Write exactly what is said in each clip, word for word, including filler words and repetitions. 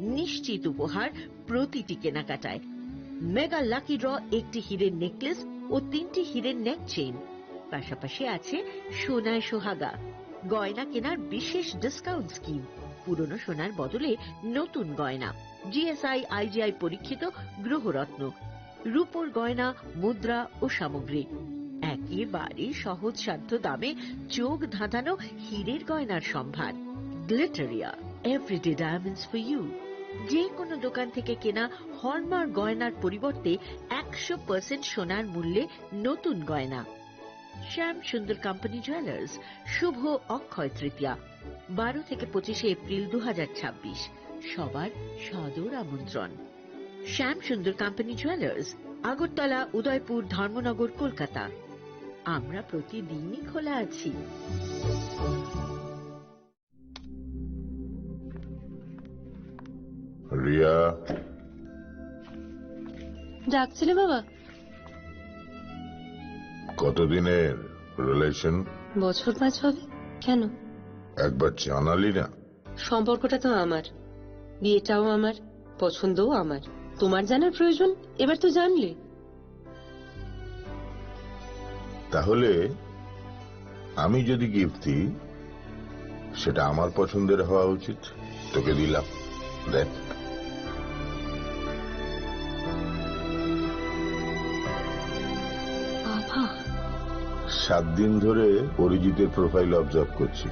নিশ্চিত উপহার প্রতিটি কেনাকাটায়। মেগা লাকি ড্র, একটি হীরের নেকলেস ও তিনটি হীরের নেক চেইন, পাশাপাশি আছে সোনায় সোহাগা। গয়না কেনার বিশেষ ডিসকাউন্ট স্কিম, পুরনো সোনার বদলে নতুন গয়না, জিএসআই আইজিআই পরীক্ষিত গ্রহরত্ন, রূপোর গয়না, মুদ্রা ও সামগ্রী। একেবারে সহজ সাধ্য দামে চোখ ধাঁধানো হীরের গয়নার সম্ভার। Glitteria, everyday diamonds for you. যে কোনো দোকান থেকে কেনা হলমার্ক গয়নার পরিবর্তে একশো পার্সেন্ট সোনার মূল্যে নতুন গয়না। শ্যাম সুন্দর কোম্পানি জুয়েলার্স, শুভ অক্ষয় তৃতীয়া, বারো থেকে পঁচিশে এপ্রিল দু হাজার ছাব্বিশ। সবার সাদর আমন্ত্রণ। শ্যাম সুন্দর কোম্পানি জুয়েলার্স, আগরতলা, উদয়পুর, ধর্মনগর, কলকাতা। আমরা প্রতিদিনই খোলা আছি। রিয়া। ডাকছিলে বাবা? কতদিনের রিলেশন? বছর পাঁচ হবে। কেন? একবার জানালি না। সম্পর্কটা তো আমার, বিয়েটাও আমার, পছন্দও আমার। তোমার জানার প্রয়োজন, এবার তো জানলে। তাহলে আমি যদি গিফট দিই, সেটা আমার পছন্দের হওয়া উচিত। তোকে দিলাম, দেখ। বাবা। সাত দিন ধরে অরিজিতের প্রোফাইল অবজার্ভ করছি।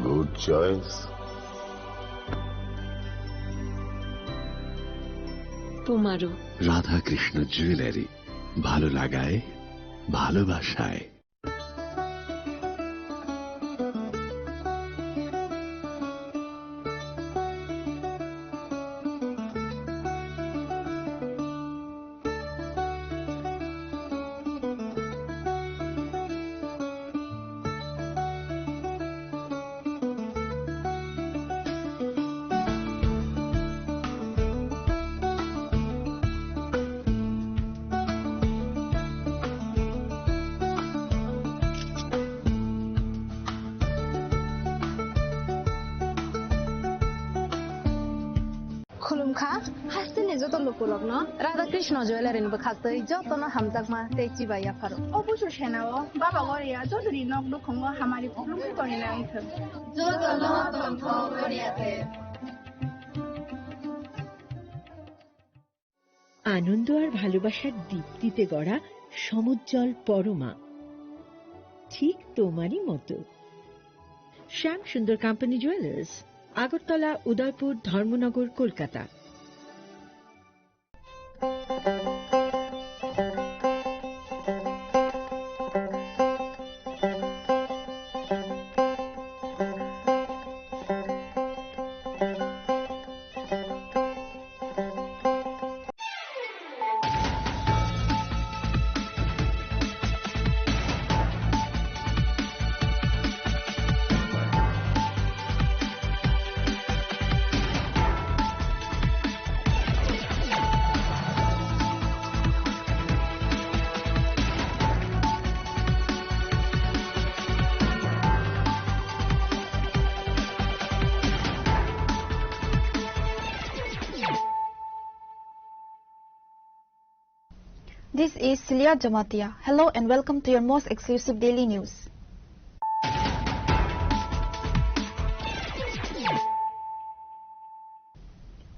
Good choice. তোমারও। রাধাকৃষ্ণ জুয়েলারি, ভালো লাগায়, ভালোবাসায়। Khulumkha, hasteni joto lukurokno Radha Krishna Jewellery ni bwkhaktwi jotono hamjakma tei chibai yapharo. O busu senao baba Goria jotoni nok nukhungo hamari khulumkhe tonina wngthwng. Jotono tongthok Goria de. আনন্দ আর ভালোবাসার দীপ্তিতে গড়া সমুজ্জ্বল পরমা, ঠিক তোমারই মতো। শ্যাম সুন্দর কোম্পানি জুয়েলার্স, আগরতলা, উদয়পুর, ধর্মনগর, Kolkata. This is Celia Jamatia. Hello and welcome to your most exclusive daily news.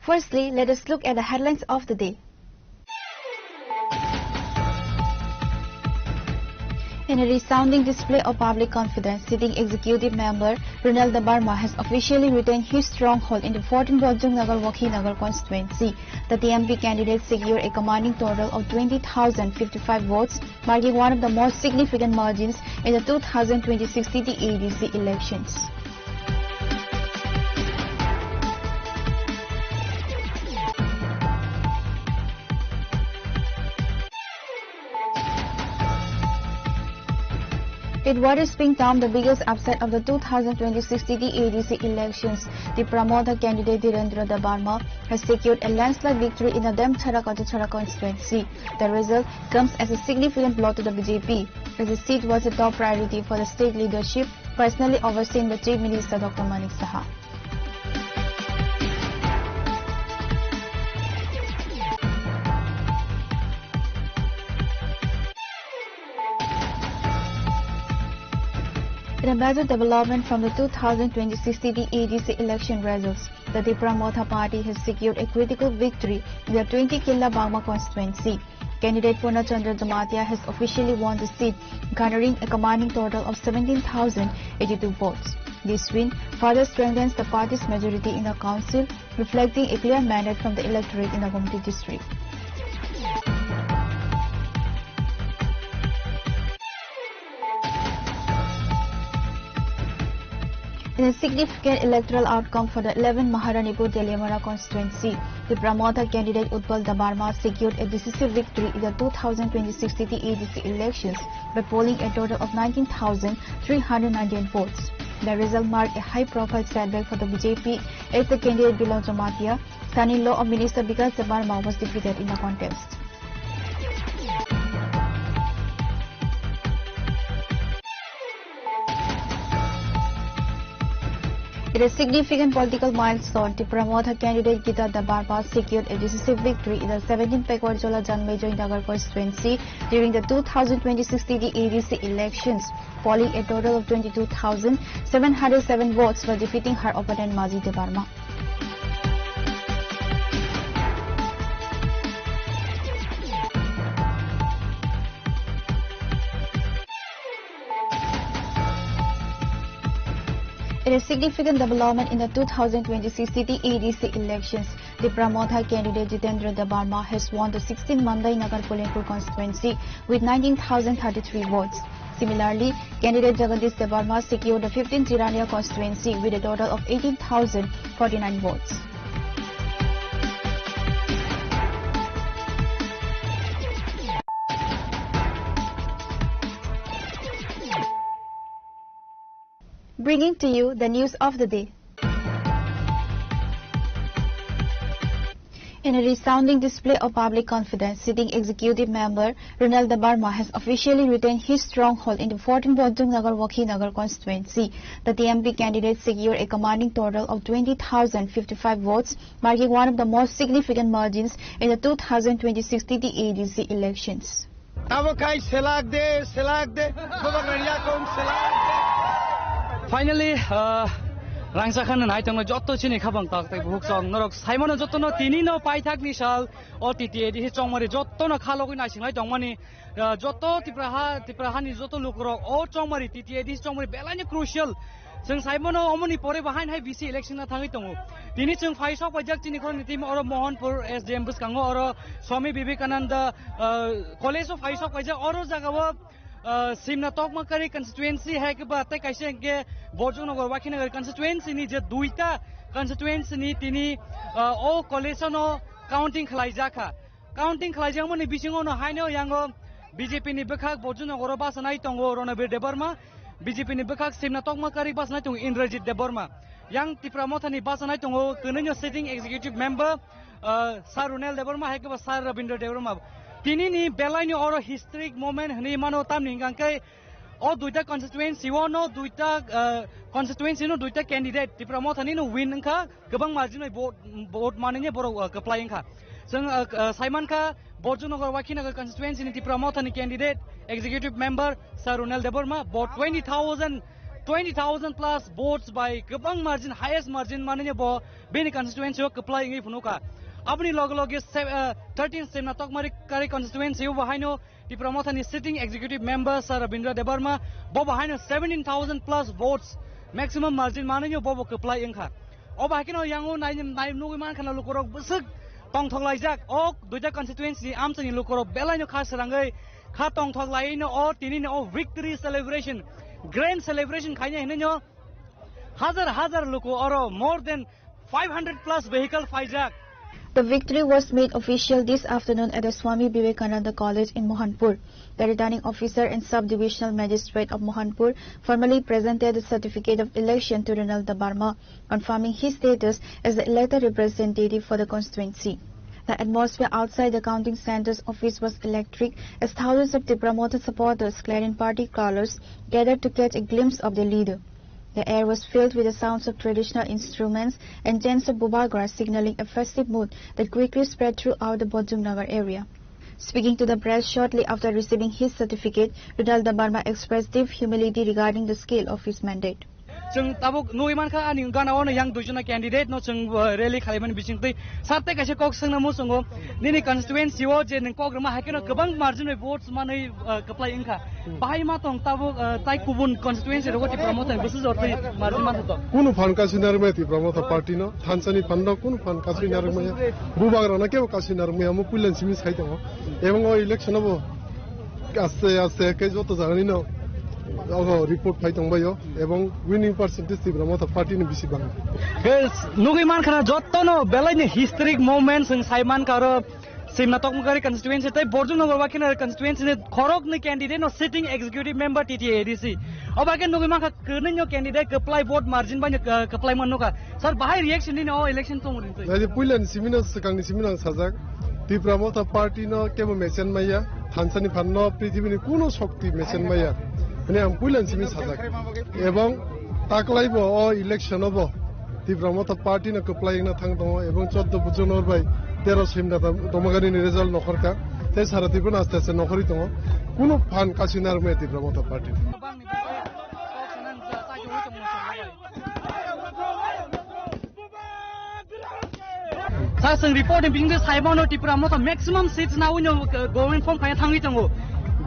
Firstly, let us look at the headlines of the day. In a resounding display of public confidence, sitting executive member Ronald Debbarma has officially retained his stronghold in the fourteen Bonjong Nagar Wakhinagar constituency. The T M P candidate secured a commanding total of twenty thousand fifty-five votes, marking one of the most significant margins in the two thousand twenty-six city A D C elections. With what is being termed the biggest upset of the two thousand twenty-six city A D C elections, the Tipra Motha candidate Dhirendra Debbarma has secured a landslide victory in the Demchara Kachachara constituency. The result comes as a significant blow to the B J P, as the seat was a top priority for the state leadership, personally overseen by Chief Minister Doctor Manik Saha. A major development from the two thousand twenty-six T T A D C election results. The Tipra Motha party has secured a critical victory in the twenty Killa Bagma constituency. Candidate Purna Chandra Jamatia has officially won the seat, garnering a commanding total of seventeen thousand eighty-two votes. This win further strengthens the party's majority in the council, reflecting a clear mandate from the electorate in the Gomti district. In a significant electoral outcome for the eleventh Maharanipur Teliamura constituency, the Tipra Motha candidate Utpal Debbarma secured a decisive victory in the two thousand twenty-six T T A D C elections by polling a total of nineteen thousand three hundred ninety-eight votes. The result marked a high-profile setback for the B J P, as the candidate Bilong Jamatia, son-in-law of Minister Bikash Debbarma, was defeated in the contest. In a significant political milestone, Tipra Motha candidate Gita Debbarma secured a decisive victory in the seventeenth Pekwar Jola Janmejoi Nagar constituency during the two thousand twenty-six T T A D C elections, polling a total of twenty-two thousand seven hundred seven votes while defeating her opponent Maji Debbarma. In a significant development in the two thousand twenty-six T T A D C elections, Tipra Motha candidate Jitendra Debbarma has won the sixteen Mandai Nagar Pullenpur constituency with nineteen thousand thirty-three votes. Similarly, candidate Jagadish Debbarma secured the fifteen Jirania constituency with a total of eighteen thousand forty-nine votes. Bringing to you the news of the day. In a resounding display of public confidence, sitting executive member Ronald Debbarma has officially retained his stronghold in the fourteen Bojong Nagar Wakhi Nagar constituency. The T M P candidate secured a commanding total of twenty thousand fifty-five votes, marking one of the most significant margins in the two thousand twenty-six T T A D C elections. Abo khai selak de, selak de, bobak rang yakung selak de. Finally, uh, rangsa khan nai tongno jotto chini khabang tak tak buhuk song norok saimano jotto no tini no paithak ni sal o T T A D C chongmari jotto no khalogwi naising lai tongmani, uh, jotto Tipra ha, Tipra hani jotto lukurok o chongmari T T A D C chongmari belai ni crucial. Chwng saimano omoni pore bo hain hai B C election na thangwi tongo. Tini chwng phai sok paijak chini khoroknwi twi oro Mohanpur S D M bwskango oro Swami Vivekananda, ah, College o phai sok paijak oro jagao, ah, Simna Tokmakari constituency hai khe ba tei kaisa hwnkhe Bojongnagar Wakhinagar constituency ni je duita constituency ni tini, ah, o college no counting khlaijak kha. Counting khlaijakmani bisingo no haino yango B J P ni bwkhak Bojongnagar o bachanai tongo Ronabir Debbarma, B J P ni bwkhak Simna Tokmakari bachanai tongo Indrajit Debbarma. Yang Tipra Motha ni bachanai tongo kwnwi no sitting executive member, ah, Sir Ronel Debbarma hai khe ba Sir Rabindra Debbarma. Tini ni belai ni oro historic moment hwnwi mano, tamni hwnkha khe o duita constituency o no duita, ah, constituency no duita candidate Tipra Motha ni no win wngkha, kwbang margin bai vote, vote manwi borok, ah, kwplai wngkha. Chwng, ah, ah, saimankha Bojongnagar Wakhinagar constituency ni Tipra Motha ni candidate executive member Sir Ronel Debbarma bo twenty thousand, twenty thousand plus votes bai kwbang margin, highest margin manwi bo bini constituency o kwplai wngwi phunukha. Aboni loge loge se-, ah, thirteen Simna Tokmakari constituency o bo haino Tipra Motha ni sitting executive member Sir Rabindra Debbarma, bo bo haino seventeen thousand plus votes maximum margin manwi bo bo kwplai wngkha. O bai khe no yango nai, nai nugwi mankha na lukurok bwswk tongthok laijak. O duita constituency ni amchaini lukurok belai no kha srangwi kha tongthok laiwi no o tini no o victory celebration, grand celebration khainai hinwi no hajar hajar luku oro more than five hundred plus vehicle phaijak. The victory was made official this afternoon at the Swami Vivekananda College in Mohanpur. The returning officer and sub-divisional magistrate of Mohanpur formally presented the certificate of election to Ronald Debbarma, confirming his status as the elected representative for the constituency. The atmosphere outside the counting centre's office was electric as thousands of Tipra Motha supporters clad in party colours gathered to catch a glimpse of their leader. The air was filled with the sounds of traditional instruments and chants of Bubagra, signaling a festive mood that quickly spread throughout the Bojongnagar area. Speaking to the press shortly after receiving his certificate, Ronald Debbarma expressed deep humility regarding the scale of his mandate. Chwng tabuk nugwi mankha, ani gana ono yang duijona candidate no chwng, uh, rally khalaimani bisingtwi. Sir, tei kaisa kok swngna muchungo, nini constituency o je nwng kok rwma hai kheno kwbang margin bai votes manwi, uh, kwplai wngkha. Bahai ma tong tabuk, uh, tai kubun constituency rogo Tipra Motha ni bwswk jortwi margin mantha tong? Kunu phan kasui narwkmaya Tipra Motha party no, thansani phan no kunu phan kasui narwkmaya. Bubagra no kebo kasui narwkmaya, omo puila ni simi sai tongo. Ebong o election o bo aste aste khe joto jagani no ogo report phai tongbaio, ebong winning percentage Tipra Motha party ni bisi bang. Guys, nugwi mankha na joto no belai ni historic moment chwng sai mankha oro Simna Tokmukari constituency tei Borjum Nagar Wakhinari constituency ni khorok ni candidate no sitting executive member T T A A D C. O bagwi nugwi mankha kwnwi no candidate kwplai vote margin bai no, uh, kwplai man nukha. Sir, bahai reaction nini o election tong rin twi? Jadi puila ni simi no swkang ni simi no ang sajak. Tipra Motha party no kebo mesen maya, thansa ni phan no prithibi ni kuno shokti mesen maya. Hwnwi ang puila ni simi sajak. Ebong taklai bo o election o bo Tipra Motha party no kwplai wngna thang tongo, ebong chordo Bujonor bai tero Simna Tokmukari ni result nokhorkha. Tei sara Tripura aste aste nokhorwi tongo. Kuno phan kasui narwkmaya Tipra Motha party. Sa chwng report ni bisingtwi sai mano Tipra Motha maximum seats nawi no, uh, government form khaina thangwi tongo.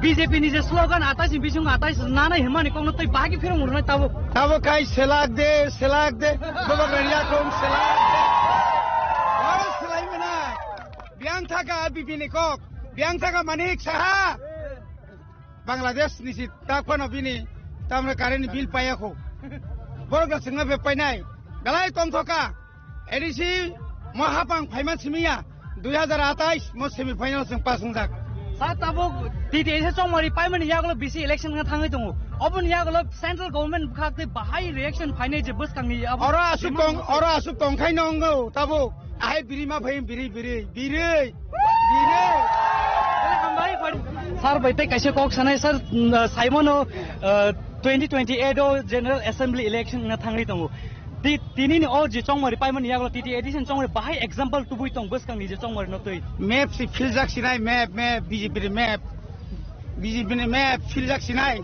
B J P ni je slogan atais ni bisingo atais nanai hwnmani kokno tei bahai khe phirong rwnai tabuk. Tabuk khai selak de, selak de, Bubagra ni yakhung selak de. Oro selai mena. Biang thaka B P ni kok, biang thaka Manik Saha. Bangladesh ni si tak phano bini tamre current bill paiya kho. Borok da sengna be painai. Galai tongthoka. A D C mo hapang phaiman simiya. Dui hazar atais mo semi final seng pass wngjak. Sa tabuk T T A A D C chongmari paimani yagulo bisi election wngna thangwi tongo. Oboni yagulo central government bwkhak tei bahai reaction phainai je bwskangni abo. Oro asuk tong, oro asuk tongkhai nongo tabuk. Ahai biri ma phai biri, biri, biri, biri. Sir bai tei kaisa kok sanai, sir, mm, saimano, uh, twenty twenty-eight o General Assembly election wngna thangwi tongo. Ti-, tini ni o je chongmari paimani yagulo T T A A D C ni chongmari bahai example tubui tong bwskangni je chongmari no twi. Map si philjak sinai, map, map, B J P ni map. B J P ni map philjak sinai.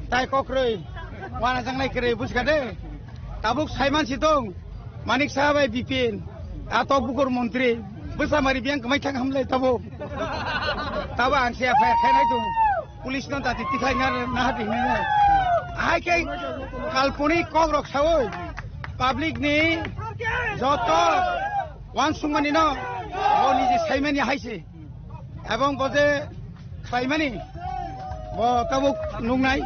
Tai kokroi. Wana jangnai kwrwi buska de. Tabuk saiman si tong. Manik Saha bai Bipin. Atok bukur montri. Bwsa mari biang kwmai thang hamlai tabuk. Tabuk ang se F I R khainai tong. Police no dati tikhlai na, na hati hinwi. Hai khe kalponik kok rok sawi. Public ni joto wansukmani no. Bo niji saimani hai se. Ebong bo je khlaimani, bo tabuk nuknai.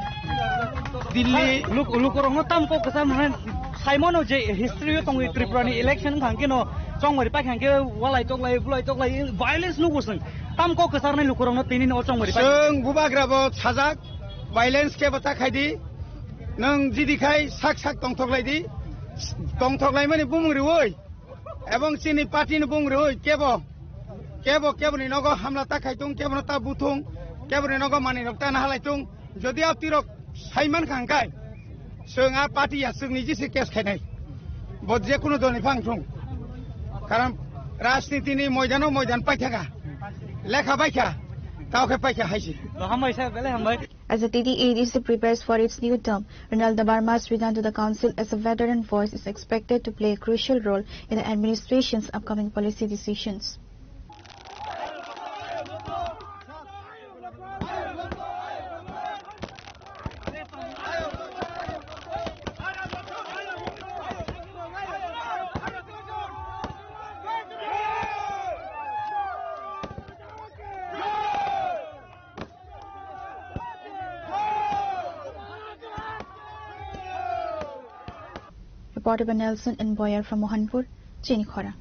Dilli. Luk-, lukurokno tam kok kwchar mane saimano je history o tongwi Tripura ni election wngkha hwnkhe no chongmari paikha hwnkhe walai toklai, bulai toklai, violence nugo chwng. Tam kok kwcharnai lukurokno tini no chongmari pai. Chwng bubagra bo sajak, violence khe bo ta khaidi. Nwng jidi khai sak sak tongthoklaidi. Tongthoklaimani bumung riwi. Ebong chini party ni bung rwi kebo, kebo, kebo ni nogo hamla ta khai tung, kebo no ta bu tung, kebo ni nogo mani rok ta na halai tung. Jodi a tirok saiman kha hwnkhe, chwng a party ya chwng ni jisi case khainai. Bo je kunu dol ni phang thung. Karon rajniti ni moidan o moidan paithaka. Lekha baikha, tao khe paikha haisi. Hambai sir, belai hambai. As the T T A A D C prepares for its new term, Ronald Debbarma's return to the council as a veteran voice is expected to play a crucial role in the administration's upcoming policy decisions. Reported by Nelson and Boyer from Mohanpur, Chinikhora.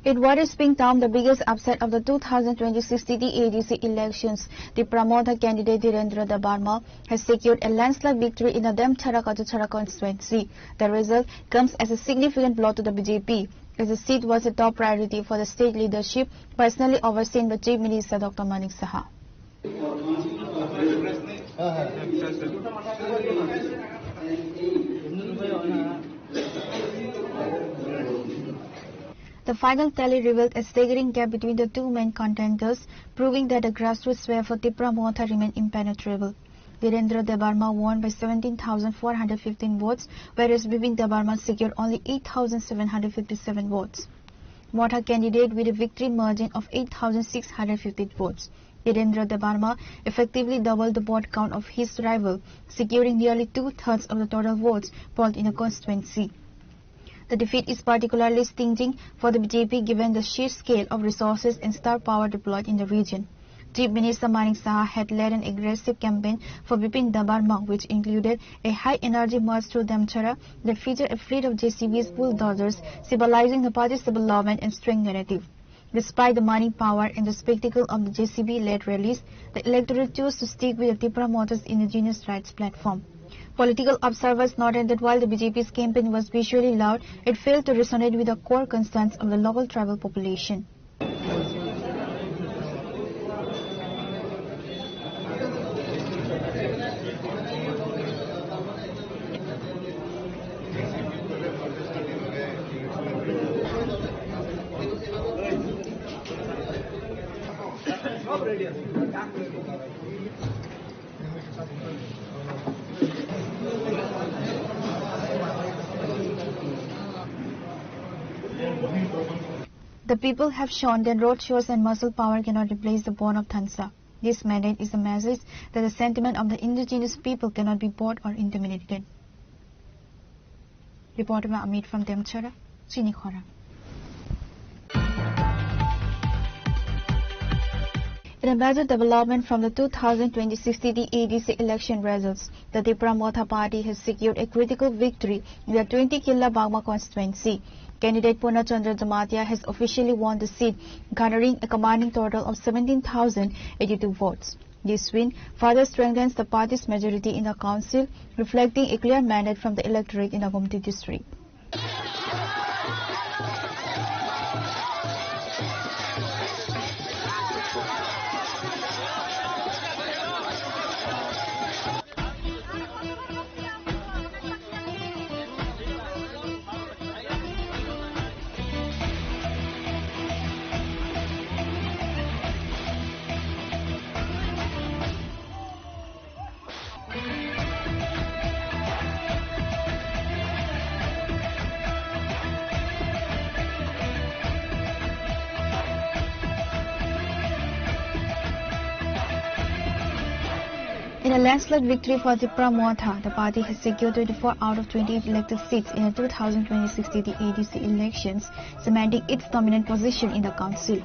It worries being termed the biggest upset of the two thousand twenty-six T T A A D C elections. Tipra Motha candidate Dhirendra Debbarma has secured a landslide victory in the Demchara Kachuchara constituency. The result comes as a significant blow to the B J P, as the seat was a top priority for the state leadership, personally overseen by Chief Minister Doctor Manik Saha. The final tally revealed a staggering gap between the two main contenders, proving that the grassroots sway for Tipra Motha remained impenetrable. Dhirendra Debbarma won by seventeen thousand four hundred fifteen votes, whereas Bipin Debbarma secured only eight thousand seven hundred fifty-seven votes. Motha candidate with a victory margin of eight thousand six hundred fifty votes. Dhirendra Debbarma effectively doubled the vote count of his rival, securing nearly two-thirds of the total votes polled in the constituency. The defeat is particularly stinging for the B J P given the sheer scale of resources and star power deployed in the region. Chief Minister Manik Saha had led an aggressive campaign for Bipin Debbarma, which included a high-energy march through Damchara that featured a fleet of J C Bs, bulldozers, symbolizing the party's development and strength narrative. Despite the money, power, and the spectacle of the J C B-led rallies, the electorate chose to stick with the Tipra Motha's indigenous rights platform. Political observers noted that while the B J P's campaign was visually loud, it failed to resonate with the core concerns of the local tribal population. The people have shown that road shows and muscle power cannot replace the bond of Thansa. This mandate is a message that the sentiment of the indigenous people cannot be bought or intimidated. Reporter Amit from Demchara, Chini Khorang. In a major development from the two thousand twenty-six T T A D C election results, the Tipra Motha Party has secured a critical victory in the twenty Killa Bagma constituency. Candidate Purna Chandra Jamatia has officially won the seat, garnering a commanding total of seventeen thousand eighty-two votes. This win further strengthens the party's majority in the council, reflecting a clear mandate from the electorate in the Gomti district. In a landslide victory for Tipra Motha, the party has secured twenty-four out of twenty-eight elected seats in the two thousand twenty-six T T A D C elections, cementing its dominant position in the council.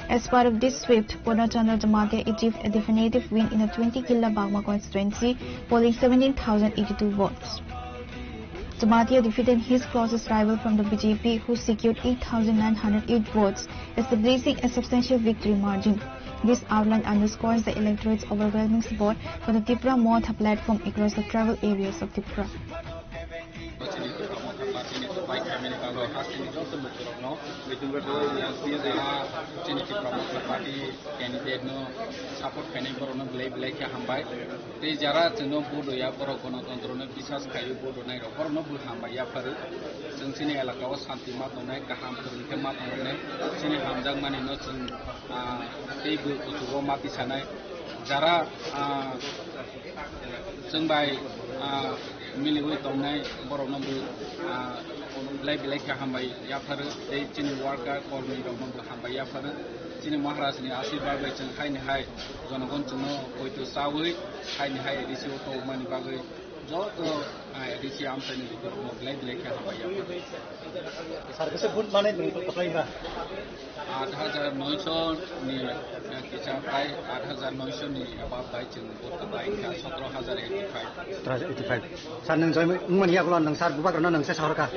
As part of this sweep, Purna Chandra Jamatia achieved a definitive win in the twenty Killa Bagma constituency, polling seventeen thousand eighty-two votes. Jamatia defeated his closest rival from the B J P, who secured eight thousand nine hundred eight votes, establishing a substantial victory margin. This outline underscores the electorate's overwhelming support for the Tipra Motha platform across the tribal areas of Tipra. Chini Tipra Motha Party ni bai khamini bagwi hasteni joto lukurokno, ah, chini Tipra Motha Party candidate no support khainai borokno belai belai khe hambai. Tei jara chwngno vote hoya borok gonotontro no bisas khaiwi vote honai rok borokno bo hambai yapharu. Chwng chini elaka o santi ma tongnai, kaham kwrwng khe ma tongnai, chini hamjakmani no chwng, ah, tei bo kuchugo ma tisanai. Jara, ah, Chwng bai, ah, miliwi tongnai borokno bo, ah, belai belai khe hambai yapharu tei chini worker kormi rokno bo hambai yapharu. Chini Maharaj ni asirwad bai chwng haini hai jonogon chwngno poito chawi haini hai A D C o tongmani bagwi joto, ah, A D C amchaini lukurokno belai belai khe hambai yapharu. Sir, kisa vote manai nwng to kwplai ba? Aat hajar noisho ni, eh, kisa prai aat hajar noisho ni above bai chwng vote kwplai kha, sotro hajar eighty five. Sotro hajar eighty five. Sir, nwng join wngmani yagulo nwng sir bubagrano nwng se sahorkha?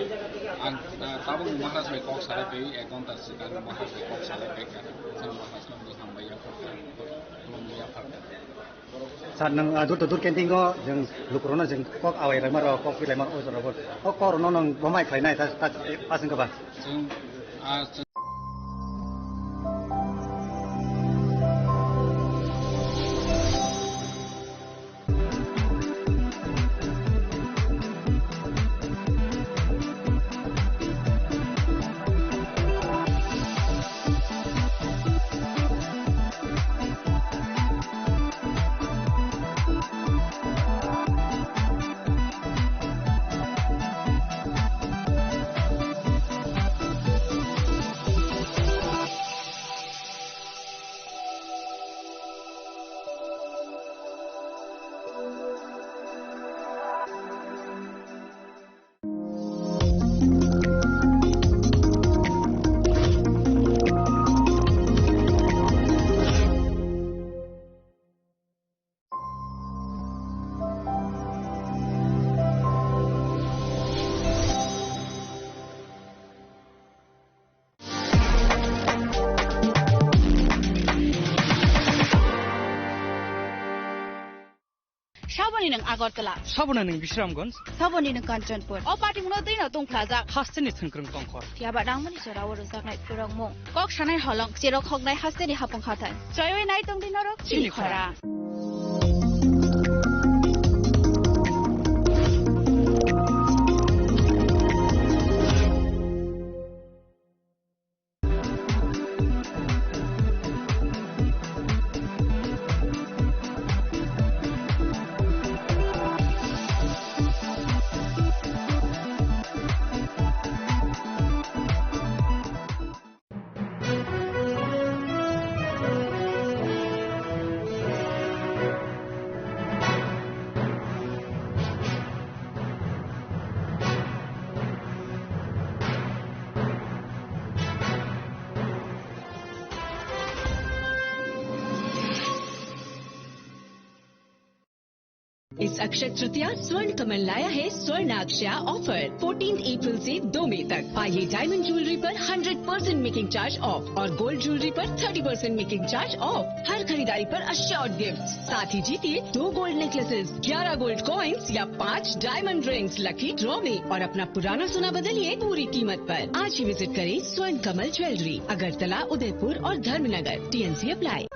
Ang, eh, tabuk Maharaj bai kok salai pai, ek ghonta swkang Maharaj bai kok salai pai kha. Chwng Maharaj no bo hambai ya, khulumwi ya phalkha. Sir, nwng, ah, door to door campaign o chwng lukurokno chwng kok awai laima rok, kok pi laima rok, o jorao bo. O kok rokno nwng bo mai khlainai, ta, ta, aswk ba? Chwng, ah, chwng Nwng Agartala. Saboni nwng Bisramganj. Saboni nwng Kanchanpur. O patimungno twi no tongphlajak. Hasteni thwngkwrwng tongkhor. Phiya ba nangmani jora o rwjaknai phwrwngmung. Kok sanai holong, cherok hoknai hasteni hapung hathai. Choiwi nai tongdi norok chini chini khorang. Khorang. इस अक्षय तृतीया स्वर्ण कमल लाया है स्वर्ण अक्षया offer, fourteen April से दो मई तक। पाइए डायमंड ज्वेलरी पर hundred percent making charge off और गोल्ड ज्वेलरी पर thirty percent making charge off. हर खरीदारी पर अश्योर्ड गिफ्ट, साथ ही जीतिए दो गोल्ड नेकलेसेस, ग्यारह गोल्ड कॉइन्स या पाँच डायमंड रिंग्स लकी ड्रॉ में और अपना पुराना सोना बदलिए पूरी कीमत पर। आज ही विजिट करें स्वर्ण कमल ज्वेलरी, अगरतला, उदयपुर और Dharmanagar. TNC apply.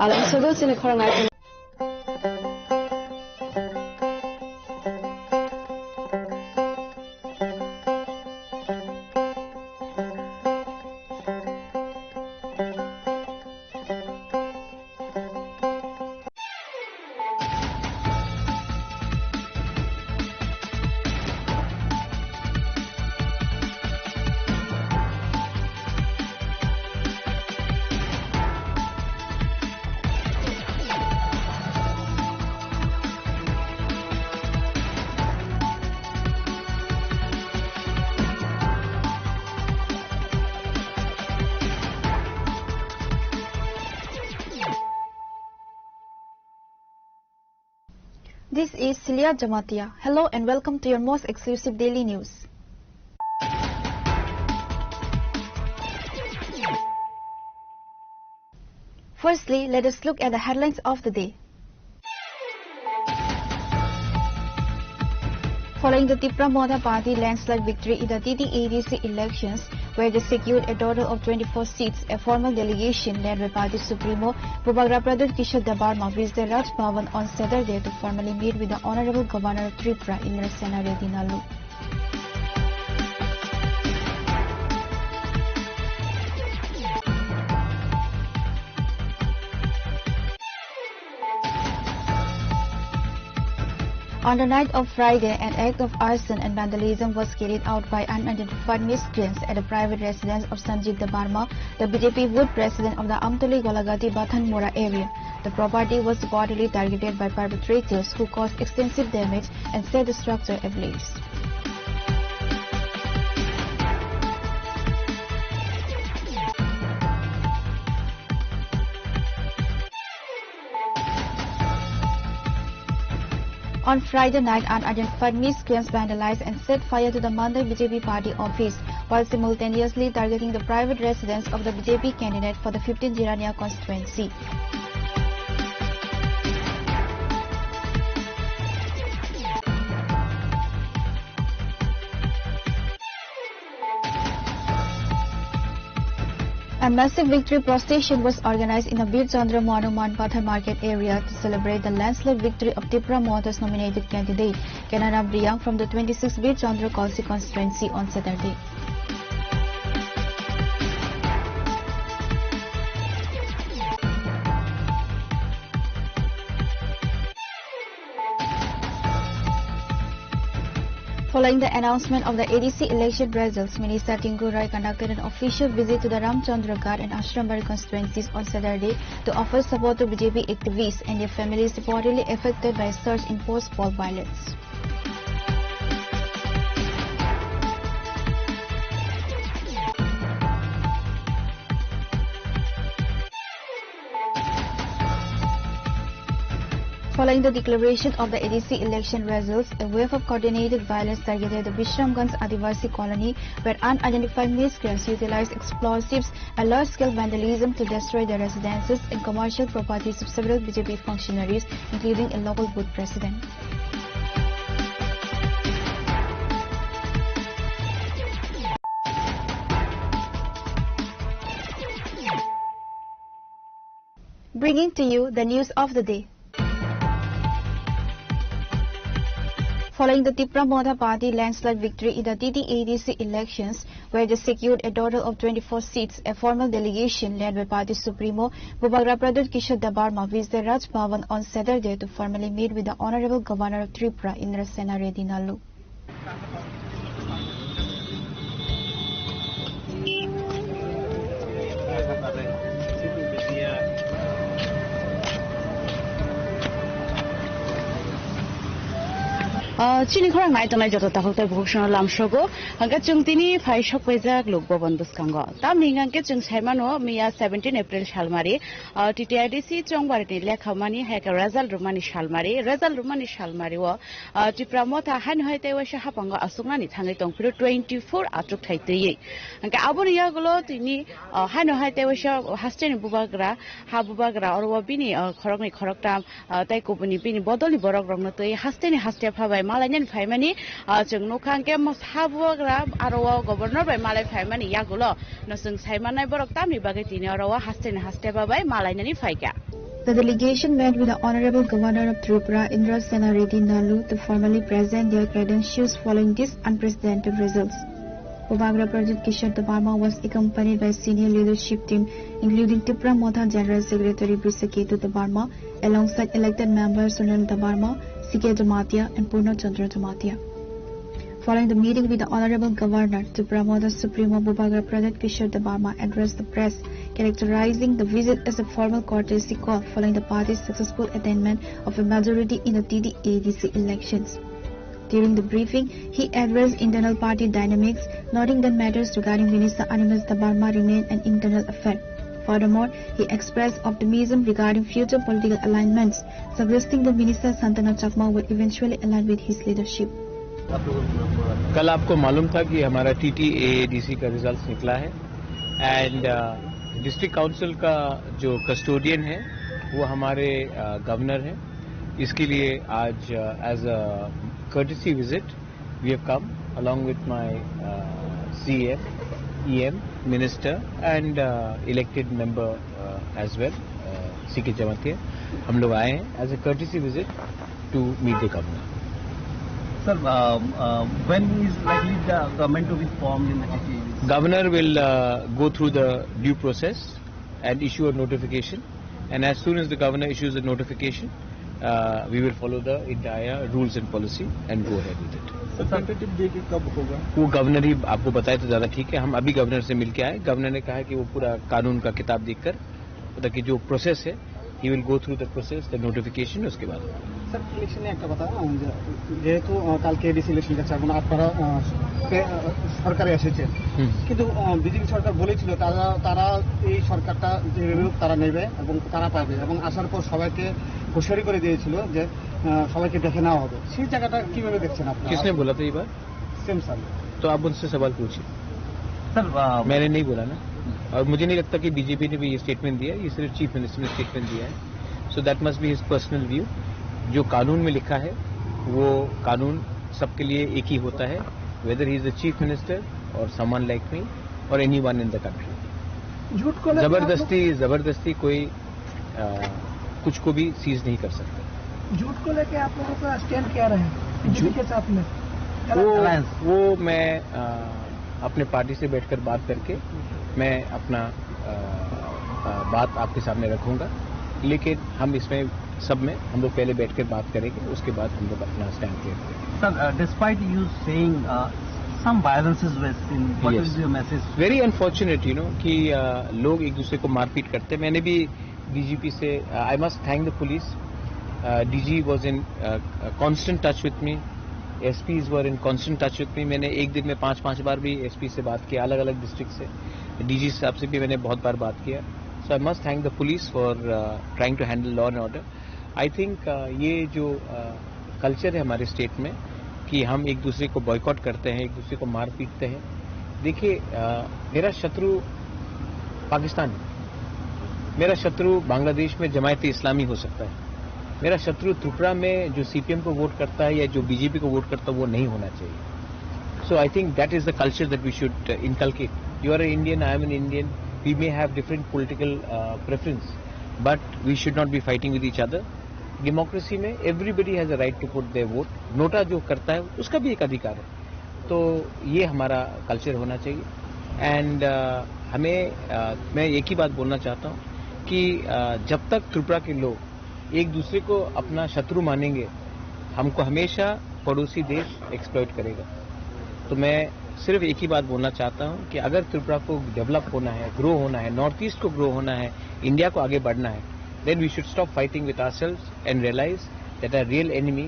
Alam sogo sini khorang ai. This is Celia Jamatia. Hello and welcome to your most exclusive daily news. Firstly, let us look at the headlines of the day. Following the Tipra Motha Party landslide victory in the T T A D C elections, where they secured a total of twenty-four seats, a formal delegation led by party supremo Bubagra Pradyut Kishore Debbarma visited Raj Bhavan on Saturday to formally meet with the Honorable Governor of Tripura, Indrasena Reddy Nallu. On the night of Friday, an act of arson and vandalism was carried out by unidentified miscreants at a private residence of Sanjeev Debbarma, the B J P ward president of the Amtoli Golagati Bathanmura area. The property was reportedly targeted by perpetrators who caused extensive damage and set the structure ablaze. On Friday night, unidentified miscreants vandalized and set fire to the Mandal B J P party office, while simultaneously targeting the private residence of the B J P candidate for the fifteenth Jirania constituency. A massive victory procession was organized in the Bir Chandra Monuman Pathar Market area to celebrate the landslide victory of Tipra Motha's nominated candidate, Kanaram Riyang, from the twenty-six Bir Chandra Kalsi constituency on Saturday. Following the announcement of the A D C election results, Minister Tinku Roy conducted an official visit to the Ramchandra Ghat and Ashrambari constituencies on Saturday to offer support to B J P activists and their families reportedly affected by a surge in post-poll violence. Following the declaration of the A D C election results, a wave of coordinated violence targeted the Bishramganj Adivasi colony, where unidentified miscreants utilized explosives and large-scale vandalism to destroy the residences and commercial properties of several B J P functionaries, including a local booth president. Bringing to you the news of the day. Following the Tipra Motha Party landslide victory in the T T A D C elections, where they secured a total of twenty-four seats, a formal delegation led by party supremo Bubagra Pradyut Kishore Debbarma visited Raj Bhavan on Saturday to formally meet with the Honorable Governor of Tripura, Indrasena Reddy Nallu. Ah, chini khorang nai tongnai joto takhuk tei bukhuk songno lamsogo. Hwnkhe chwng tini phai sok paijak Lok Bhavan bwskango. Tamni hwnkhe chwng sai mano, miya seventeen April salmari, ah, T T A D C chongbarini lekhamani hai khe result rwmani salmari, result rwmani salmari o, ah, Tipra Motha haino hai tei waisa haphango achuknani thangwi tongphiro twenty-four achukthai twiwi. Hwnkhe aboni yagulo tini, ah, haino hai tei waisa hasteni bubagra, ha bubagra oro o bini, ah, khoroknwi khoroktham, ah, tei kubuni bini bodolni borok rokno twi hasteni haste phabai malainani phaimani, ah, chwng nukha hwnkhe mo-, ha bubagra aro o governor bai malai phaimani yagulo no chwng sai mannai borok tamni bagwi tini oro o hasteni haste phabai malainani phaikha. The delegation met with the Honorable Governor of Tripura, Indrasena Reddy Nallu, to formally present their credentials following these unprecedented results. Bubagra Pradyut Kishore Debbarma was accompanied by senior leadership team, including Tipra Motha General Secretary Brisaketu Debbarma, alongside elected members Sunil Debbarma, C K Jamatia, and Purna Chandra Jamatia. Following the meeting with the Honorable Governor, Tipra Motha Supremo Bubagra Pradyut Kishore Debbarma addressed the press, characterizing the visit as a formal courtesy call following the party's successful attainment of a majority in the T T A D C elections. During the briefing, he addressed internal party dynamics, noting that matters regarding Minister Animesh Debbarma remain an internal affair. Furthermore, he expressed optimism regarding future political alignments, suggesting that Minister Santana Chakma will eventually align with his leadership. कल आपको मालूम था कि हमारा टीटीएएडीसी का रिजल्ट निकला है, एंड डिस्ट्रिक्ट काउंसिल का जो कस्टोडियन है, वो हमारे गवर्नर है। इसके लिए आज, as a courtesy visit, we have come along with my, uh, C M, E M, minister, and, uh, elected member, uh, as well, uh, C K Jamatia. हम लोग आए हैं as a courtesy visit to meet the governor. Sir, uh, uh, when is likely the government to be formed in the T T A D C? Governor will, uh, go through the due process and issue a notification. And as soon as the governor issues the notification, uh, we will follow the entire rules and policy and go ahead with it. Sir, tentative date कब होगा? वो गवर्नर ही आपको बताए तो ज़्यादा ठीक है। हम अभी गवर्नर से मिलके आए। गवर्नर ने कहा कि वो पूरा कानून का किताब देखकर, मतलब कि जो प्रोसेस है, He will go through the process, the notification, उसके बाद। স্যার, ইলেকশনে একটা কথা, আহ, যে, যেহেতু, আহ, কালকে এডিসি ইলেকশন যাচ্ছে, এখন আপনারা, আহ, পে-, আহ, সরকারে এসেছেন, হুম। কিন্তু, আহ, বিজেপি সরকার বলেছিল তারা, তারা এই সরকারটা যেভাবে হোক তারা নেবে এবং তারা পাবে, এবং আসার পর সবাইকে হুঁশিয়ারি করে দিয়েছিল যে, আহ, সবাইকে দেখে নেওয়া হবে। সেই জায়গাটা কিভাবে দেখছেন আপনারা? किसने बोला था ये बात? Same sir. तो आप उनसे सवाल पूछिए। सर, अ, मैंने नहीं बोला ना, और मुझे नहीं लगता कि बीजेपी ने भी ये स्टेटमेंट दिया है, ये सिर्फ चीफ मिनिस्टर ने स्टेटमेंट दिया है। So that must be his personal view। जो कानून में लिखा है, वो कानून सबके लिए एक ही होता है, whether he is the chief minister or someone like me or anyone in the country। झूठ को लेकर आप लोग जबरदस्ती, जबरदस्ती कोई, अ, कुछ को भी सीज नहीं कर सकता। झूठ को लेके आप लोगों का स्टैंड क्या रहे बीजेपी झूठ के साथ में? वो, अलायंस। वो मैं, अ, अपने पार्टी से बैठकर बात करके मैं अपना, अ, अ, बात आपके सामने रखूंगा, लेकिन हम इसमें सब में हम लोग पहले बैठ कर बात करेंगे, उसके बाद हम लोग अपना स्टैंड क्लियर करेंगे। Sir, uh, despite you saying, uh, some violences were seen, what Yes. is your message? Very unfortunate, you know, कि, uh, लोग एक दूसरे को मारपीट करते हैं। मैंने भी डीजीपी से, uh, I must thank the police। Uh, D G was in, uh, constant touch with me। S Ps were in constant touch with me। मैंने एक दिन में पांच पांच बार भी एसपी से बात किया, अलग अलग डिस्ट्रिक्ट से। डीजी साहब से भी मैंने बहुत बार बात किया। So I must thank the police for, uh, trying to handle law and order। I think, uh, ये जो, uh, कल्चर है हमारे स्टेट में कि हम एक दूसरे को बॉयकॉट करते हैं, एक दूसरे को मार पीटते हैं। देखिए, uh, मेरा शत्रु पाकिस्तान है, मेरा शत्रु बांग्लादेश में जमायत इस्लामी हो सकता है, मेरा शत्रु त्रिपुरा में जो सीपीएम को वोट करता है या जो बीजेपी को वोट करता है, वो नहीं होना चाहिए। So I think that is the culture that we should, uh, inculcate। You are an Indian, I am an Indian। We may have different political, uh, preference, but we should not be fighting with each other। Democracy में everybody has a right to put their vote। NOTA जो करता है, उसका भी एक अधिकार है। तो ये हमारा कल्चर होना चाहिए। एंड, uh, हमें, uh, मैं एक ही बात बोलना चाहता हूँ कि, uh, जब तक त्रिपुरा के लोग एक दूसरे को अपना शत्रु मानेंगे, हमको हमेशा पड़ोसी देश एक्सप्लॉइट करेगा। तो मैं सिर्फ एक ही बात बोलना चाहता हूँ कि अगर त्रिपुरा को डेवलप होना है, ग्रो होना है, नॉर्थ ईस्ट को ग्रो होना है, इंडिया को आगे बढ़ना है, then we should stop fighting with ourselves and realize that our real enemy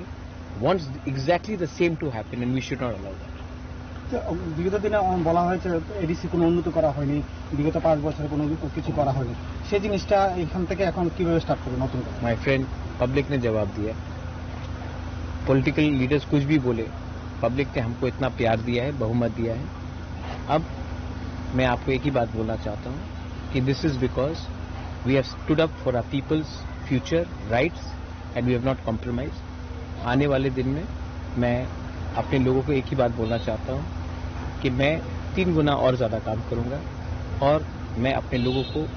wants exactly the same to happen and we should not allow that। তো, বিগত দিনে, উম, বলা হয়েছে এডিসি কোনো উন্নত করা হয়নি, বিগত পাঁচ বছরে কোনো কিছু করা হয়নি। সেই জিনিসটা এখান থেকে এখন কিভাবে স্টার্ট করবে নতুন করে? My friend, पब्लिक ने जवाब दिया। पॉलिटिकल लीडर्स कुछ भी बोले, पब्लिक ने हमको इतना प्यार दिया है, बहुमत दिया है। अब मैं आपको एक ही बात बोलना चाहता हूँ कि this is because we have stood up for our people's future rights and we have not compromised। आने वाले दिन में मैं अपने लोगों को एक ही बात बोलना चाहता हूँ कि मैं तीन गुना और ज़्यादा काम करूँगा और मैं अपने लोगों को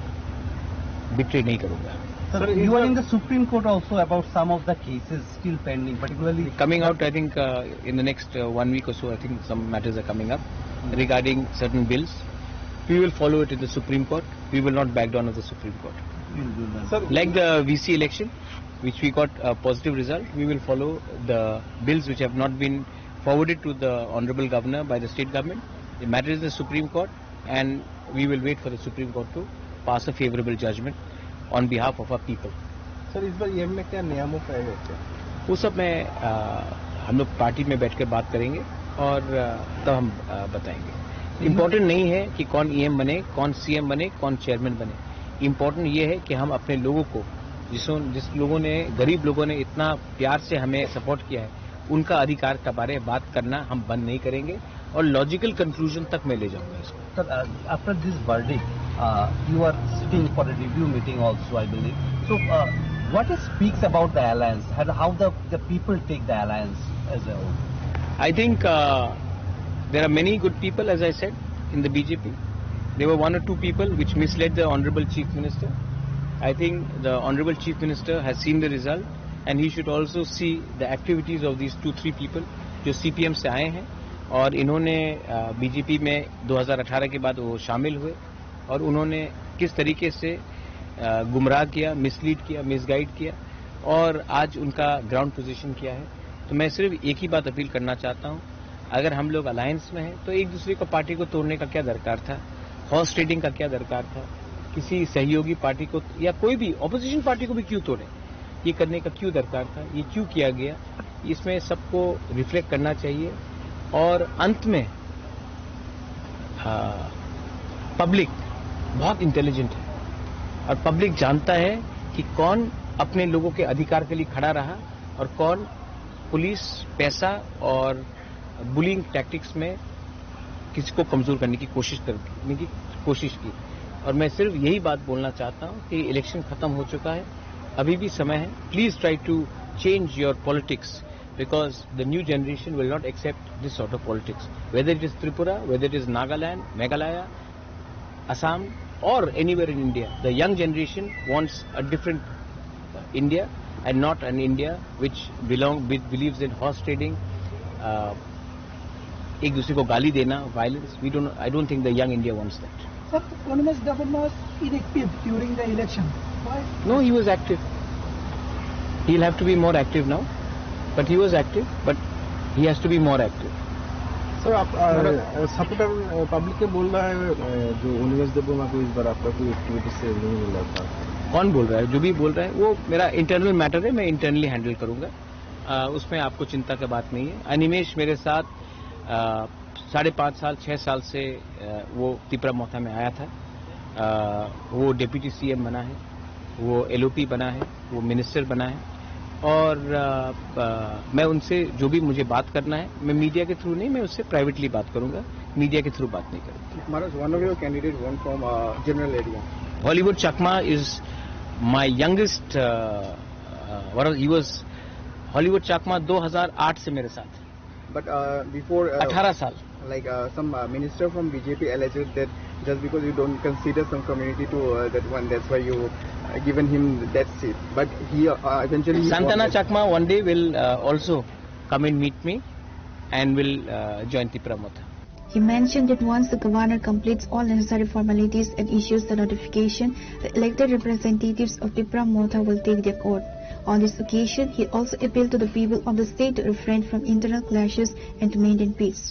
बिट्रे नहीं करूँगा। Sir, you are in the Supreme Court also about some of the cases still pending, particularly coming out, I think, uh, in the next, uh, one week or so, I think some matters are coming up regarding certain bills. We will follow it in the Supreme Court। We will not back down at the Supreme Court। Sir, like the V C election, which we got a positive result, we will follow the bills which have not been forwarded to the Honorable Governor by the state government. The matter is the Supreme Court, and we will wait for the Supreme Court to pass a favorable judgment on behalf of our people। Sir, इस बार ईएम में क्या नियामक आए हैं? वो सब मैं, आ, हम लोग पार्टी में बैठकर बात करेंगे और, आ, तब हम, आ, बताएंगे। इम्पोर्टेंट नहीं है कि कौन ईएम बने, कौन सीएम बने, कौन चेयरमैन बने। इम्पोर्टेंट ये है कि हम अपने लोगों को, जिसों, जिस लोगों ने, गरीब लोगों ने इतना प्यार से हमें सपोर्ट किया है, उनका अधिकार के बारे में बात करना हम बंद नहीं करेंगे और लॉजिकल कंक्लूजन तक मैं ले जाऊंगा इसको। Sir, uh, after this verdict, uh, you are sitting for a review meeting also, I believe. So, uh, what it speaks about the alliance and how the, the people take the alliance as a whole? I think, uh, there are many good people, as I said, in the B J P. There were one or two people which misled the Honorable Chief Minister। I think the Honorable Chief Minister has seen the result and he should also see the activities of these two, three people जो सीपीएम से आए हैं और इन्होंने, अ, बीजेपी में दो हज़ार अठारह के बाद वो शामिल हुए और उन्होंने किस तरीके से, अ, गुमराह किया, मिसलीड किया, मिसगाइड किया और आज उनका ग्राउंड पोजीशन क्या है। तो मैं सिर्फ एक ही बात अपील करना चाहता हूँ, अगर हम लोग अलायंस में हैं तो एक दूसरे को, पार्टी को तोड़ने का क्या दरकार था, हॉर्स ट्रेडिंग का क्या दरकार था? किसी सहयोगी पार्टी को या कोई भी ऑपोजिशन पार्टी को भी क्यों तोड़े, ये करने का क्यों दरकार था, ये क्यों किया गया, इसमें सबको रिफ्लेक्ट करना चाहिए। और अंत में पब्लिक बहुत इंटेलिजेंट है और पब्लिक जानता है कि कौन अपने लोगों के अधिकार के लिए खड़ा रहा और कौन पुलिस, पैसा और बुलिंग टैक्टिक्स में किसी को कमजोर करने की कोशिश करने की कोशिश की। और मैं सिर्फ यही बात बोलना चाहता हूँ कि इलेक्शन खत्म हो चुका है, अभी भी समय है। Please try to change your politics, because the new generation will not accept this sort of politics, whether it is Tripura, whether it is Nagaland, Meghalaya, Assam, or anywhere in India. The young generation wants a different India and not an India which belong, which believes in horse trading, uh, एक दूसरे को गाली देना, violence. We don't, I don't think the young India wants that. Sir, Animesh Debbarma is inactive during the election. Why? No, he was active. He'll have to be more active now. But he was active, but he has to be more active. Sir, आप, अ, सपोर्टर, अ, पब्लिक के बोल रहा है, अ, जो उन्नीस देबो को इस बार आपका कोई एक्टिविटी से नहीं मिला था। कौन बोल रहा है? जो भी बोल रहा है, वो मेरा इंटरनल मैटर है, मैं इंटरनली हैंडल करूंगा। अ, उसमें आपको चिंता की बात नहीं है। अनिमेश मेरे साथ, अ, साढ़े पाँच साल, छः साल से, अ, वो तिपरा मोथा में आया था। अ, वो डेप्यूटी सीएम बना है, वो एलओपी बना है, वो मिनिस्टर बना है। और, अ, अ, मैं उनसे जो भी मुझे बात करना है, मैं मीडिया के थ्रू नहीं, मैं उससे प्राइवेटली बात करूंगा, मीडिया के थ्रू बात नहीं करूंगा। Maharaj, one of your candidate won from, uh, general area. Hollywood Chakma is my youngest, uh, uh, what was, he was, Hollywood Chakma दो हज़ार आठ से मेरे साथ। But, uh, before, uh, अठारह साल। Like, uh, some, uh, minister from B J P alleged that just because you don't consider some community to, uh, that one, that's why you, uh, given him that seat. But he, uh, eventually he won Santana that. Chakma one day will, uh, also come and meet me and will, uh, join Tipra Motha. He mentioned that once the governor completes all necessary formalities and issues the notification, the elected representatives of Tipra Motha will take their oath. On this occasion, he also appealed to the people of the state to refrain from internal clashes and to maintain peace.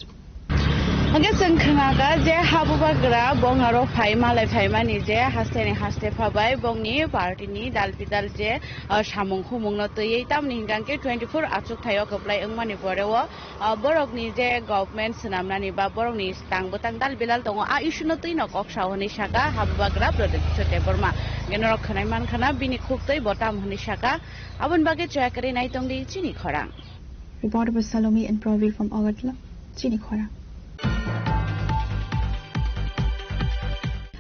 Hwnkhe chwng khnaga je habubagra bongaro phai malai phaimani je hasteni haste phabai bongni party ni dal bidal je, ah, samung humung no twiwi tamni hwnkhe twenty four achuk thaio kwplai wngmani pore o, ah, borokni je government swnamnani ba borokni tang bwtang dal bilal tongo, a issue no twi no kok sao hwnwi saka habubagra Pradyut Kishore Debbarma. Hwnkhe norok khwnai mankha na bini khuk twi bo tam hwnwi saka, aboni bagwi chaya kwrwi nai tongdi chini khorang. Reporter by Salome and Pravir from Agartala, chini khorang.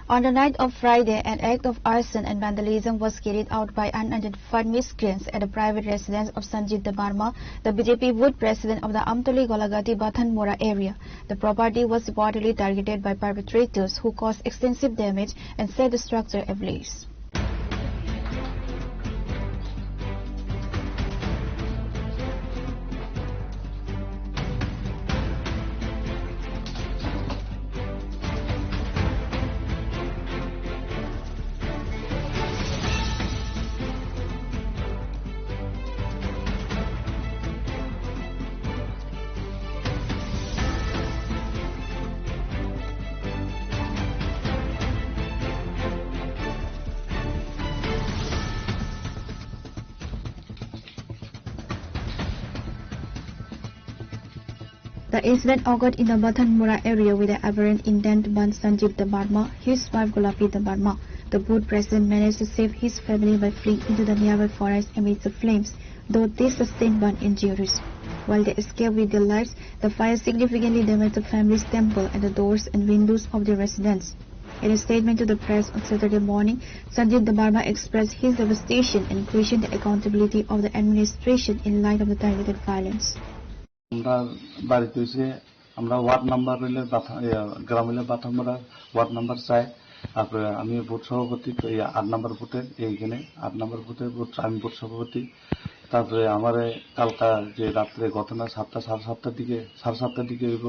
On the night of Friday, an act of arson and vandalism was carried out by unidentified miscreants at a private residence of Sanjit Debbarma, the B J P booth president of the Amtoli Golagati Bathanmura area. The property was reportedly targeted by perpetrators who caused extensive damage and set the structure ablaze. The incident occurred in the Bathanmura area with the apparent intent to burn Sanjit Debbarma, his wife Golapi Debbarma. The booth president managed to save his family by fleeing into the nearby forest amidst the flames, though they sustained burn injuries. While they escaped with their lives, the fire significantly damaged the family's temple and the doors and windows of their residence. In a statement to the press on Saturday morning, Sanjit Debbarma expressed his devastation and questioned the accountability of the administration in light of the targeted violence. আমরা বাড়িতে হইছে, আমরা ward number হইলে বাথা-, ইয়া, গ্রাম হইলে বাথামরা, ward number চার। তারপরে আমি বুথ সভাপতি, তো এই আট নাম্বার বুথের, এইখানে আট নাম্বার বুথের বুথ, আমি বুথ সভাপতি। তারপরে আমারে কালকা যে রাত্রে ঘটনা সাতটা, সাড়ে সাতটার দিকে, সাড়ে সাতটার দিকে হইব,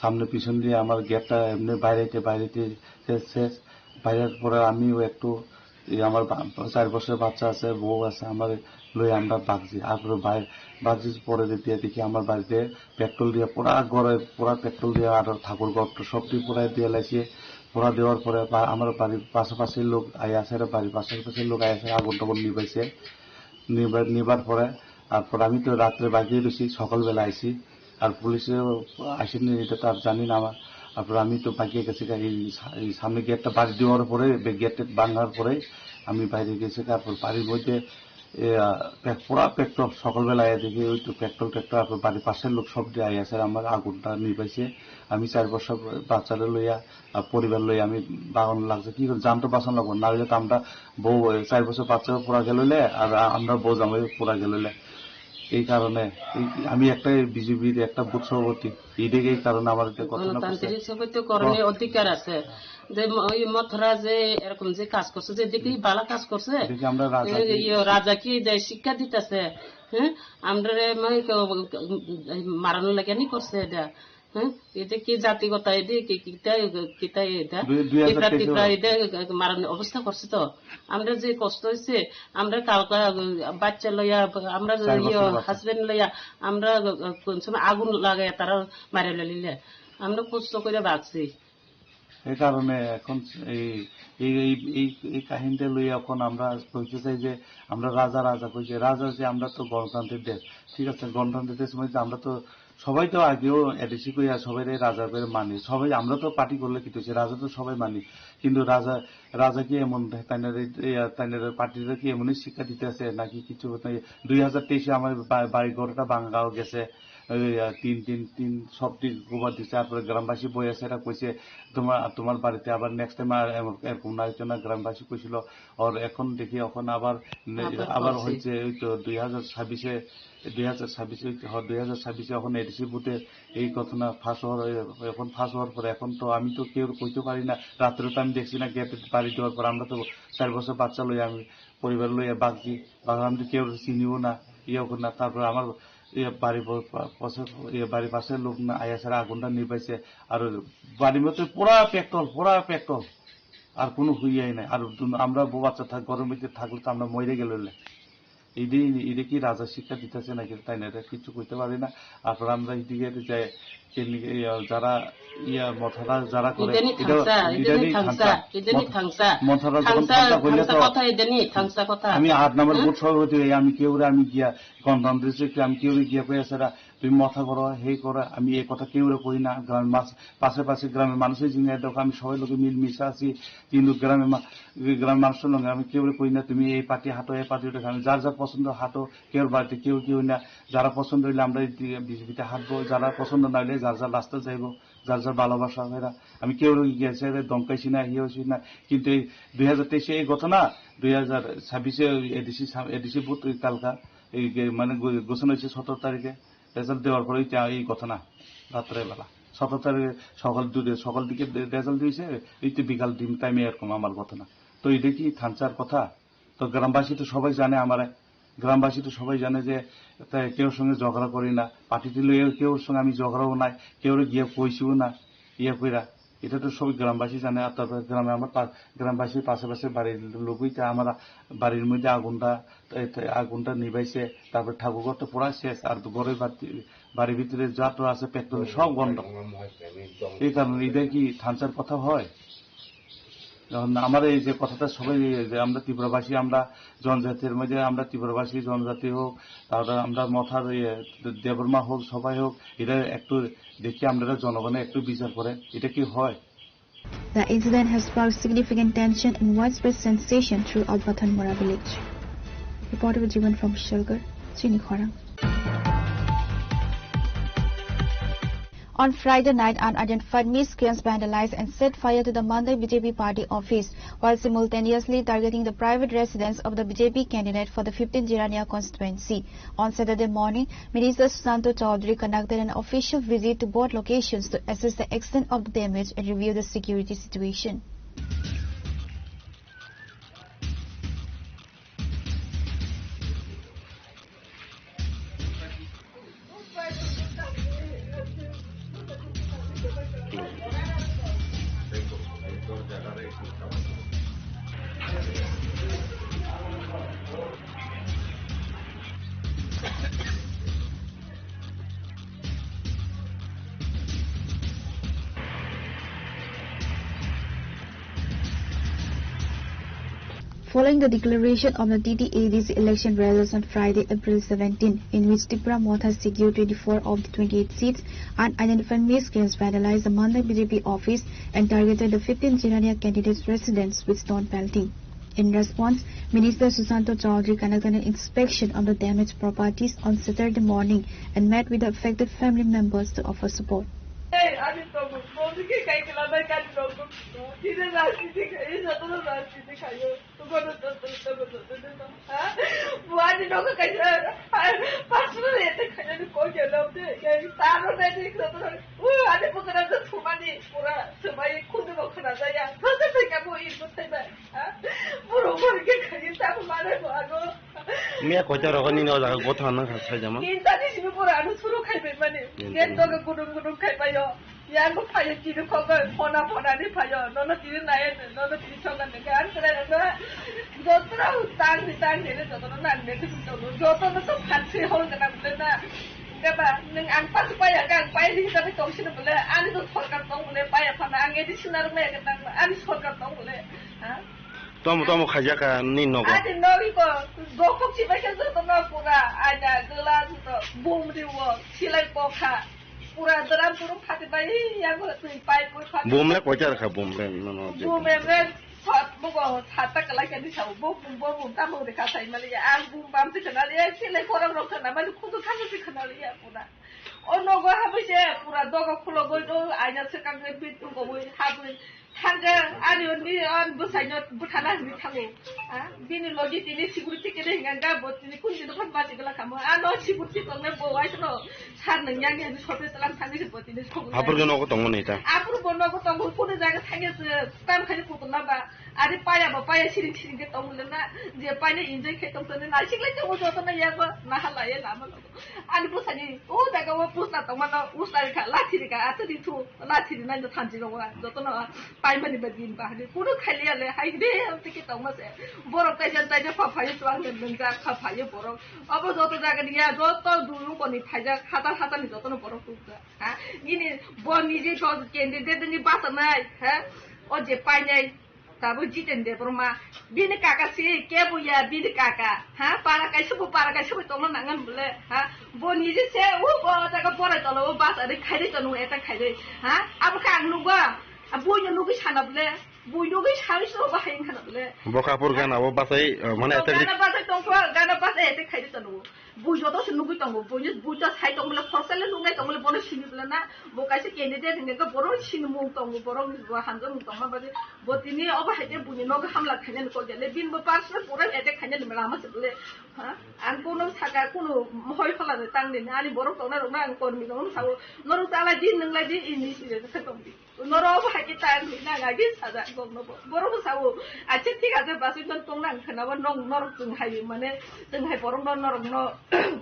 সামনে পিছন দিয়ে আমার গেটটা এমনি বাইরেতে, বাইরেতে শেষ, শেষ। বাইরের পরে আমিও একটু, এই আমার বা-, চার বছরের বাচ্চা আছে, বউ আছে, আমার লই আমরা বাগজি। আর পরে বাই-, বাগজি পরে দিয়ে দেখি আমার বাড়িতে পেট্রোল দিয়ে পুরা ঘরে পুরা পেট্রোল দিয়ে আর ঠাকুর ঘর সব দিয়ে পুরা দিয়ে লাইছে। পড়া দেওয়ার পরে বা আমার বাড়ির পাশাপাশি লোক আয়া আছে, বাড়ির পাশাপাশি লোক আয়া আছে, আগুন টাগুন নিবাইছে। নিবার, নিবার পরে, তারপর আমি তো রাত্রে বাকি রয়েছি, সকালবেলা আইছি। আর পুলিশে আসেনি, এটা তো আর জানি না আমার। তারপর আমি তো বাকি গেছি, এই সা-, এই সামনে গেটটা বাড়ি দেওয়ার পরে, বে-, গেট ভাঙার পরে আমি বাইরে গেছি। তারপর বাড়ির মধ্যে, এ, আহ, পে-, পুরা পেট্রোল, সকালবেলা আয়া দেখি ওই তো পেট্রোল টেট্রোল, তারপর বাড়ির পাশের লোক সব দিয়ে আয়া আছে, আমার আগুনটা নিবাইছে। আমি চার বছর বাচ্চারে লইয়া, আর পরিবার লইয়া আমি বাগান লাগছে, কি করে জান তো বাঁচানো লাগবো, না হইলে তো আমরা বউ, এ, চার বছর বাচ্চাও পুরা গেল হইলে, আর আ-, আমরা বউ জামাই পুরা গেল হইলে। এই কারণে এই আমি একটা বিজেপির একটা বুথ সভাপতি, এই দেখে এই কারণে আমার এটা কথা না করছে। গণতান্ত্রিক সভাপতি করণীয় অ- অধিকার আছে। যে ম-, ওই মথরা যে এরকম যে কাজ করছে, যে দেখি ভালো কাজ করছে। দেখি আমরা রাজা এ, কি ইয়ে, রাজা কি যে শিক্ষা দিতেছে, হ্যাঁ? আমরা রে, মানে, ক-, ক-, মারানোর লাগে নি করছে এটা। হ্যাঁ, এটা কি জাতিগত, এটা কি, কিতা, কিতা এটা? দুই, দুই হাজার তেইশে তিপ্রা, তিপ্রা, এটা মারার অবস্থা করছে তো। আমরা যে কষ্ট হইছে, আমরা কালকা বাচ্চা লইয়া, আমরা যে চার বছর ইয়ে, বাচ্চা। হাজবেন্ড লইয়া, আমরা কোন সময় আগুন লাগাই তারা মারে লালিলে, আমরা কষ্ট করে বাঁচছি। এই কারণে এখন এই, এই, এই, এই, এই কাহিনীটা লইয়া এখন আমরা কইতে চাই যে আমরা রাজা রাজা কই যে রাজা যে আমরা তো গণতান্ত্রিক দেশ, ঠিক আছে, গণতান্ত্রিক দেশ মানে আমরা তো সবাই তো আগেও এডিসি কইয়া সবাই রাজা করে মানি, সবাই আমরা তো পার্টি করলে কি হইছে, রাজা তো সবাই মানি, কিন্তু রাজা, রাজা কি এমন তাইনারে, ইয়া, তাইনারে পার্টিরা কি এমনই শিক্ষা দিতে আছে নাকি কিছু? দুই হাজার তেইশে আমার বা-, বাড়ি ঘরটা ভাঙাও গেছে, ওই, আহ, তিন, তিন, তিন সব দিক গোবর দিছে, তারপরে গ্রামবাসী বই আছে, এরা কইছে, "তোমার, তোমার বাড়িতে আবার নেক্সট টাইম আর এমন, এরকম না হইতো না।" গ্রামবাসী কইছিল, আর এখন দেখি, এখন আবার নে-, আবার আবার করছে। হয়েছে, ওই তো দুই হাজার ছাব্বিশে, দুই হাজার ছাব্বিশে, হ, দুই হাজার ছাব্বিশে এখন এডিসি বুথে এই ঘটনা ফাঁস হওয়ার, এখন ফাঁস হওয়ার পরে এখন তো আমি তো কেউ কইতে পারি না, রাত্রে তো আমি দেখছি না, গেট বাড়ি দেওয়ার পর আমরা তো চার বছর বাচ্চা লই আমি পরিবার লইয়া বাগছি, বাগান তো কেউ চিনিও না, ইয়েও করি না। তারপর আমার ইয়ে বাড়ি প-, প-, পাশে, ইয়ে বাড়ির পাশের লোক না আয়া ছাড়া আগুনটা নিবাইছে। আর বাড়ির মধ্যে পুরা পেট্রোল, পুরা পেট্রোল, আর কোনো হুইয়াই নাই। আর দু-, আমরা বউ বাচ্চা থাক, ঘরের মধ্যে থাকলে তো আমরা মরে গেলে। এটা, এটা কি রাজা শিক্ষা দিতেছে নাকি? তাই না, এটা কিছু কইতে পারি না। আর আমরা এদিকে যে যারা ইয়া মথারা যারা করে, ইদানি এটা, থাংসা, ইদানি ইদানি থাংসা, থাংসা। ইদানি মথ-, থাংসা। মথারা যখন থাংসা, থাংসা কইলে থাংসা তো কথা, ইদানি থাংসা কথা। আমি আট নম্বর হ্যাঁ? বুথ সভাপতি হই, আমি কেউরে আমি গিয়া গণতন্ত্র হিসেবে আমি কেউরে গিয়া কই আছে, "তুমি মথা করো, হে করো", আমি এই কথা কেউরে কই না। গ্রামের মাঝ-, পাশে পাশে গ্রামের মানুষের জিনিস দেখো, আমি সবাই লোকে মিল মিশে আছি, কিন্তু গ্রামের মা-, গ্রামের মানুষের লগে আমি কেউরে কই না, "তুমি এই পার্টি হাঁটো, এই পার্টি উঠে", আমি যার যার পছন্দ হাঁটো, কেউর বাড়িতে কেউ কেউ না, যারা পছন্দ হইলে আমরা এই বিজেপিতে হাঁটবো, যারা পছন্দ না হইলে যার যার রাস্তা যাইবো, যার যার ভালোবাসা এরা। আমি কেউ গিয়েছে দমকাইছি না, ইয়ে হইছি না, কিন্তু এই দুই হাজার তেইশে এই ঘটনা, দুই হাজার ছাব্বিশে এডিসি, এডিসি বুথ ওই কালকা এই যে মানে ঘো-, ঘোষণা হয়েছে সতেরো তারিখে, রেজাল্ট দেওয়ার পরে এই ঘটনা রাত্রেবেলা সতেরো তারিখে সকাল দুটো, সকাল দিকে রেজাল্ট দিয়েছে, এই তো বিকাল দিন টাইমে এরকম আমার ঘটনা। তো এটা কি থানচার কথা? তো গ্রামবাসী তো সবাই জানে আমারে, গ্রামবাসী তো সবাই জানে যে তাই কেউর সঙ্গে ঝগড়া করি না, পার্টিতে লইয়া কেউর সঙ্গে আমি ঝগড়াও নাই, কেউরে গিয়ে কইছিও না, ইয়ে কইরা। এটা তো সবাই গ্রামবাসী জানে। আর তারপরে গ্রামে আমার পা-, গ্রামবাসীর পাশাপাশি বাড়ির লোকই তো আমার বাড়ির মধ্যে আগুনটা, এ, এ, আগুনটা নিবাইছে, তারপরে ঠাকুরঘর তো পুরা শেষ, আর ঘরের বাতি বাড়ির ভিতরে যত আছে পেট্রোল সব গন্ধ। এই কারণে এটা কি থানচার কথা হয়? এখন আমার এই যে কথাটা সবাই, এই যে আমরা ত্রিপুরাবাসী, আমরা জনজাতির মধ্যে আমরা ত্রিপুরাবাসী জনজাতি হোক, তারপরে আমরা মথার ইয়ে দেবর্মা হোক, সবাই হোক, এটা একটু দেখি আমরা জনগণে একটু বিচার করে, এটা কি হয়? The incident has sparked significant tension and widespread sensation throughout Bathanmura village. Reporter Jiwan from Shalgar, Chini Khorang. On Friday night, unidentified miscreants vandalized and set fire to the Mandai B J P party office, while simultaneously targeting the private residence of the B J P candidate for the fifteenth Jirania constituency. On Saturday morning, Minister Susanto Chaudhary conducted an official visit to both locations to assess the extent of the damage and review the security situation. Following the declaration of the T T A D C election results on Friday, April seventeen, in which Tipra Motha secured twenty-four of the twenty-eight seats, unidentified miscreants vandalized the Mandal B J P office and targeted the fifteen Jananya candidates' residence with stone pelting. In response, Minister Sushanta Chowdhury conducted an inspection of the damaged properties on Saturday morning and met with the affected family members to offer support. Buani nogo kaisa, ha, personal attack khainani kok ya lobde, ya, taro nai ni joto, u, ani bwkra no thumani, pura, thumai, khundu no khna jaya, thasa thai kamo, i bwthai bai, ha, borok borok khe khaini tamo mare bo ano. Miya koita rogo nini o jaga gotha nang kha saijama. Kinta ni simi pura ano suru khai bai mani, Kinta gen ni. Doga gudung gudung khai bai yo. Yang bo phayo tini khogoi, phona phona ni phayo, nono tini nai, nono tini chonga ni gan krai na. Jotono tang ni tang ni jotono nang ni tini jotono, jotono to phatsi hol kana bole na. Kaba nang ang pas paya kang pai ni kami tong sini bole, ani to sorkar tong bole, paya phana ang edi sinar me kata, ani sorkar tong bole. Ha? Tomo, tomo khaijaka ni nogo. Ani nogi ko, gokok si bai khe jotono pura, aina gela joto, bum riwo, silai kokha. Pura dram pura phati bai, ya bo twi pai pui phati. Bum le koita rakha bum le, no, no, je. Bum em le sat bugo sat ta kalai kani sa, bo bum, bo bum ta bo de ka sai mali ya, ang bum bam ti kana le, si le korang rok kana mali khudu khamu ti kana le ya pura. O nogo ha bai se pura doga khulo goi do, aina se kang le bit bugo boi ha boi. Thangkhe ani oni ani bwsaino bwthana hinwi thango. Ha? Bini logi tini security kene hinga ga bo tini kun tini kon basi gala kamo. Ano security tongnai bo waisano sar nang yang yang sote talang thangwi se bo tini song. Apur gano ko tongo neta. Apur bo nogo tongo kunu jaga thangya se tam khani putula ba. Ari paya ba paya siring siring ke tongo le na. Je paya enjoy khe tong tone na siklai tongo joto na ya ba na hala ye lama logo. Ani bwsani o jaga o pusla tongmano usla rikha, lathi rikha, atwrwi thu, lathi rinai no thanchi rok wa, jotono paimani ba din ba hani, kunu khailiya le, hai de, tiki tongma se. Borok taisa taisa pha phai chuang le nungjak, pha phai borok. Obo joto jaga ni ya, joto dulu koni phaijak, hatar hatar ni jotono borok tukjak. Ha? Nini bo niji to candidate ni basa nai, ha? O je painai, Tabuk Jiten Debbarma, bini kaka si, kebo ya bini kaka, ha? Para kaisa bo, para kaisa bo tongna nangan bole, ha? Bo niji se, u bo jaga borai tola, o bus ari khairi tono, eta khairi, ha? Abo kha ang nugwa, a buino nugwi sana bole, buino nugwi sai so bahai khana bole. Bo kapur gana bo basai, eh, mane Bo eta gana basai tongkho, gana basai eta khairi tono. Bui joto se nugwi tongo, buini bui to sai tong bole, khoroksa le nuknai tong bole, bono sini bole na, bo kaisa candidate hingke khe bono sini mung tongo, borok ni bo hamjak mung tongma bagwi, bo tini obo hai khe buini nogo hamla khainani kok ya le, bini bo personal pura attack khainani lama se bole, ha? Ang kono saka, kono hoi phala ni tang di, ani borok tongnai rok no ang kormi rok no sao, norok chalai di, nwnglai di, ini sini khe tong di. Norok hai khe time rwna nai di sajak bokno bo. Borok bo sao, "Acha thik ache, basui ton tong nang khna bo nong norok chwng hai mane chwng hai borok no norok no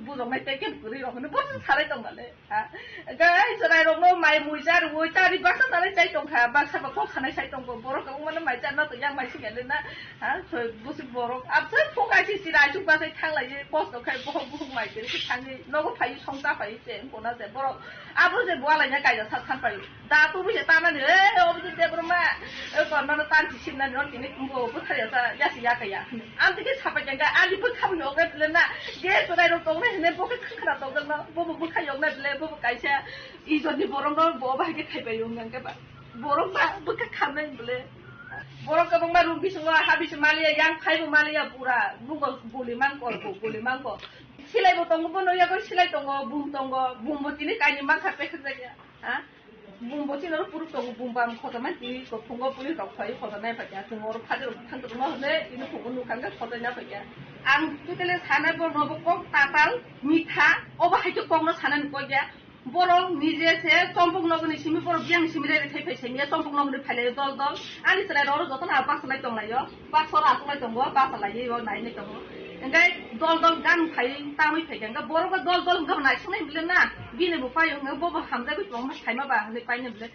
bujok nai tei khe kwrwi rok hinwi bo salai tong nale." Ha? Gai chwrai rok no mai mui cha rwui chari baksa salai chai tong kha, baksa ba kok sanai sai tong bo. Borok wng mano mai cha na to yang mai sing ele na. Ha? Soi busi borok. Abse phung ai si sira ai chuk basai thang lai ye, kos no khai bohok buhuk mai teri thangwi nogo phai song cha phai che wng kona se borok. Abo je bo alai na kaisa sa than phai. Da tu bise tanani, "Eh, obo je Debbarma, eh, kormano tansi simnani, no tini bo bwthar ya sa, ya si ya kaya." Ang tike sapai jangka, ani bwkha bo yokna bile na, je chwrai rok tongnai hwnwi bo khe khwkhwna tongjakno, bo bo bwkha yokna bile, bo bo kaisa ijorni borokno bo bahai khe khaibai yong jangka ba. Borok ba bwkha khamnai bile. Borok kwbangma room bisingo ha bisi maliya, yang phaibo maliya pura, nugo guli mangkol bo, guli mangkol. Silai bo tongo, bono yago silai tongo, bum tongo, bum bo tini kaini mangkha pekha jaya. Ha? Bumbo chini oro puruk tongo, bum bam khotoma tini ko phungo police rok phai khotona phaikha, chwng oro phajar rok thang tongma hwnwi tini phungo nukha hwnkhe khotona phaikha. Ang totally sanai borokno bo kok tatal, mitha, obo hai khe kokno sanani kok ya. Borok nije se chompok nogoni simi borok biyang simi rere thai phai simi ya, chompok nogoni phailai dol dol. Ani chwrai rok jotono bachwlai tonglaio. Baksa oro achuknai tongo, baksa laiwi o nainai tongo. Hwnkhe dol dol gan phai tamwi phaikha, hwnkhe borok bo dol dol hwnkhe bo naisuknai bwle na, bini bo paio hwnkhe bo bo hamjagwi tongma phaima ba hwnwi painai bwle.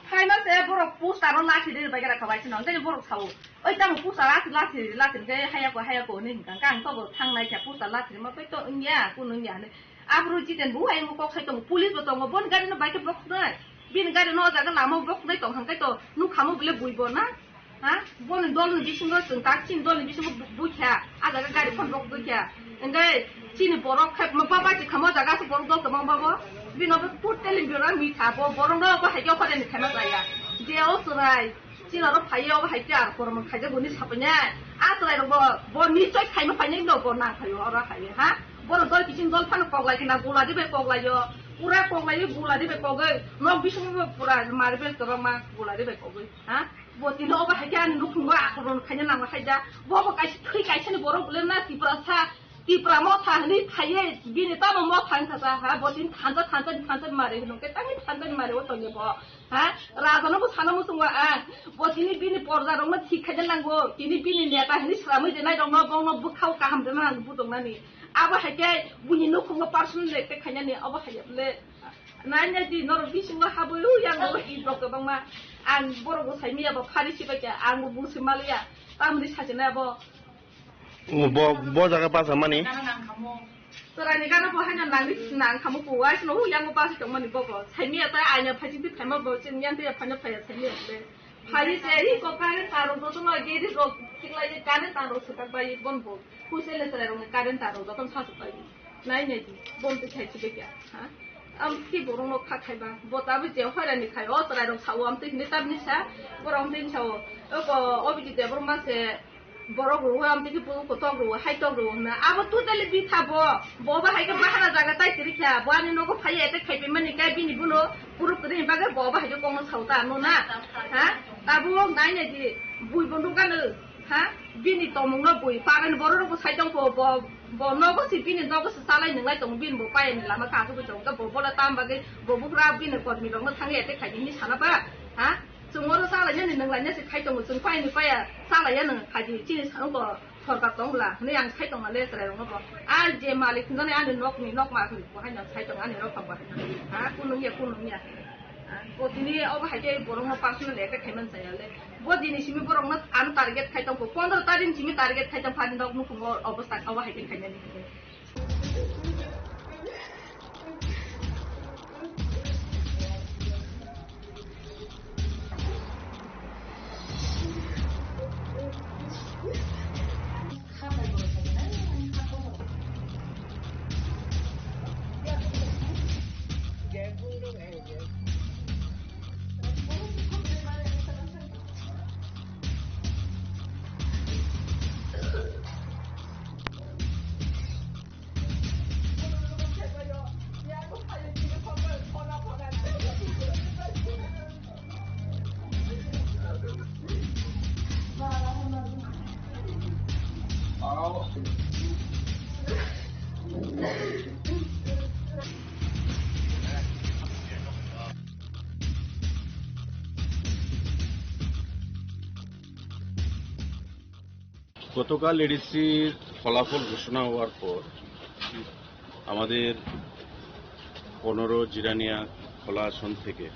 Phaima se borok poster o lathi rwi bai gra kha bai sino, hwnkhe borok sao, "Oi tamo poster lathi, lathi, lathi hwnkhe hayako, hayako," hwnwi hwnkha, hwnkhe ang tobo thang naikha poster lathi rwma tei to wngya, kunu wngya hwnwi. Aphuru Jiten bo hai kok sai tongo, police bo tongo, boni gari no bai khe boknai, bini gari no o jaga lama o boknai tongkha, hwnkhe to nukha mo bwle bui bo na. Ha? Boni dolni bisingo chwng tak chini dolni bisingo bu-, bukha, a jaga gari phone rok bukha. Engke chini borok khai ma baba chi khamo jaga se borok dol tongma babo. Bino bo totally bino mitha bo borok no bo hai khe phone ni khaima jaya. Je o chwrai chini oro phai o hai khe ar kormo khaija guni sapanya. A chwrai rok bo, bo ni choi khaima phai ni no bo nang khai oro hai ha. Borok dol kiching dol phano koklai khna gula di bai koklai o. Pura koklai gula di bai kogoi. Nok bisingo bo pura marble tobang ma gula di bai kogoi. Ha? Bo tini obo hai khe ani nukhungo akoron khaina nango hai da. Bo bo kaisa thwi kaisa ni borok le na Tiprasa, Tipra motha hwnwi phaiye bini tamo motha wngkha sa ha. Bo tini thansa thansa ni thansa ni mari hwnwi khe tangwi thansa ni mari o tongye bo. Ha? Raja no bo sana muchungo ang. Bo tini bini porja rok no thik khaina nango. Tini bini neta hwnwi swlamwi je nai rok no bong no bwkhao kaham rwna nango budok nani. Abo hai khe buini nukhungo personal attack khainani obo hai le. Nai nai di norok bisingo habwi u yang norok i rok kwbangma. Ang borok bo sai miya bo phari si bai kha, ang bo busi maliya. Tamni sachi na bo. O, bo, bo jaga basa mani? Chwraini gana bo haino nangni nang khamu ko, wai sino u yang bo basi tong mani bo bo. Sai miya ta aina phaji di phaima bo, chen yang te phaina phaya sai miya le. Phai se hi ko kare taro do tong ge di rok, tikla ye kane taro sutak bai bon bo. Kusele chwrai rokni current taro jotono sachuk pai. Nai nai di, bom twi khai chibikya, ha? Am ki borok no kha khaiba, bo tabuk je hoirani khai, o chwrai rok sao, am twi hini tabni sa, borok am twi sao. O ko, o bidi de borok ma se, borok rok am twi ki borok ko tok rok, hai tok rok na. Abo totally bitha bo, bo ba hai ke bahara jaga tai tiri kha, bo ani nogo phai ete khai pe mani kai bini buno, puruk kri ba ke bo ba hai ke kong no sao ta no na, ha? Tabuk nai nai di, bui bo nugano. Ha? Bini tomung no bui paran borok rok bo sai tong ko, bo, bo nogo si bini nogo si salai nung lai tong, bini bo paya ni lama ka tu tong, bo bola tam bagwi bo bugra bini kormi rok no thang ya te khai ni sana ba? Ha? Chwng oro salai nani nung lai nasi khai tong, chwng paya ni paya salai ya nung khai di chini sa ko sorkar tong bla, hwnwi ang sai tong na le chwrai rok no bo. A je malik hwnjani ani nok ni nok ma hwn bo hai no sai tong ani rok bo hai. Ha? Kunung ya, kunung ya. Ha? Bo tini obo hai ke borok no personal attack khai man chaya le. Bo dini simi borok no ano target khai tong ko, pondro tarik ni simi target khai tong phani nok nukhungo obostha obo hai khe khainani. গতকাল এডিসির ফলাফল ঘোষণা হওয়ার পর আমাদের পনেরো জিরানিয়া খোলা আসন থেকে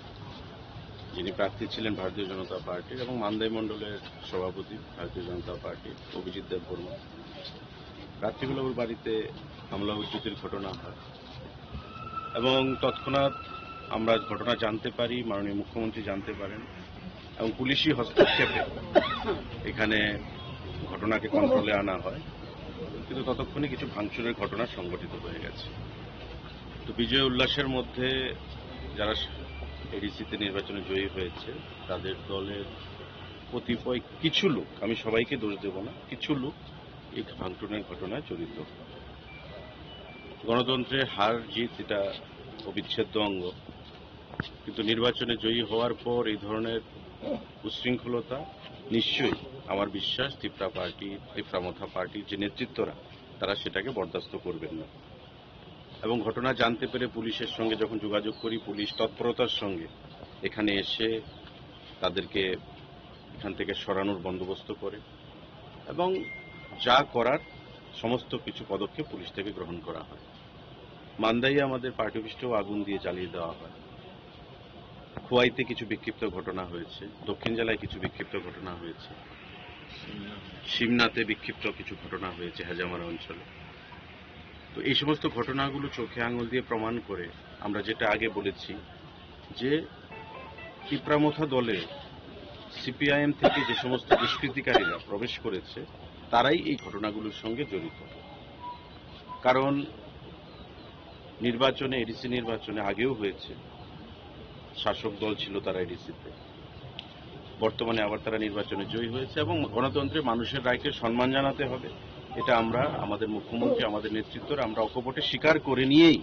যিনি প্রার্থী ছিলেন ভারতীয় জনতা পার্টির এবং মান্দাই মণ্ডলের সভাপতি ভারতীয় জনতা পার্টি অভিজিৎ দেববর্মা, রাত্রিবেলা ওর বাড়িতে হামলা উজ্জীতির ঘটনা হয় এবং তৎক্ষণাৎ আমরা ঘটনা জানতে পারি, মাননীয় মুখ্যমন্ত্রী জানতে পারেন এবং পুলিশি হস্তক্ষেপে এখানে ঘটনাকে কন্ট্রোলে আনা হয়, কিন্তু ততক্ষণে কিছু ভাঙচুরের ঘটনা সংঘটিত হয়ে গেছে। তো বিজয় উল্লাসের মধ্যে যারা এডিসিতে নির্বাচনে জয়ী হয়েছে, তাদের দলের কতিপয় কিছু লোক, আমি সবাইকে দোষ দেব না, কিছু লোক এই ভাঙচুরের ঘটনায় জড়িত। গণতন্ত্রের হার জিত এটা অবিচ্ছেদ্য অঙ্গ, কিন্তু নির্বাচনে জয়ী হওয়ার পর এই ধরনের উচ্ছৃঙ্খলতা নিশ্চয়ই, আমার বিশ্বাস, তিপ্রা পার্টি, তিপ্রা মথা পার্টির যে নেতৃত্বরা, তারা সেটাকে বরদাস্ত করবেন না। এবং ঘটনা জানতে পেরে পুলিশের সঙ্গে যখন যোগাযোগ করি, পুলিশ তৎপরতার সঙ্গে এখানে এসে তাদেরকে এখান থেকে সরানোর বন্দোবস্ত করে এবং যা করার সমস্ত কিছু পদক্ষেপ পুলিশ থেকে গ্রহণ করা হয়। মান্দাইয়ে আমাদের পার্টি অফিসটাও আগুন দিয়ে জ্বালিয়ে দেওয়া হয়। খোয়াইতে কিছু বিক্ষিপ্ত ঘটনা হয়েছে, দক্ষিণ জেলায় কিছু বিক্ষিপ্ত ঘটনা হয়েছে, শিমনাতে বিক্ষিপ্ত কিছু ঘটনা হয়েছে হেজামারা অঞ্চলে। তো এই সমস্ত ঘটনাগুলো চোখে আঙুল দিয়ে প্রমাণ করে আমরা যেটা আগে বলেছি যে তিপ্রামথা দলে সিপিআইএম থেকে যে সমস্ত দুষ্কৃতিকারীরা প্রবেশ করেছে, তারাই এই ঘটনাগুলোর সঙ্গে জড়িত। কারণ নির্বাচনে, এডিসি নির্বাচনে আগেও হয়েছে, শাসক দল ছিল তারা এডিসিতে, বর্তমানে আবার তারা নির্বাচনে জয়ী হয়েছে এবং গণতন্ত্রে মানুষের রায়কে সম্মান জানাতে হবে। এটা আমরা, আমাদের মুখ্যমন্ত্রী, আমাদের নেতৃত্বরা আমরা অকপটে স্বীকার করে নিয়েই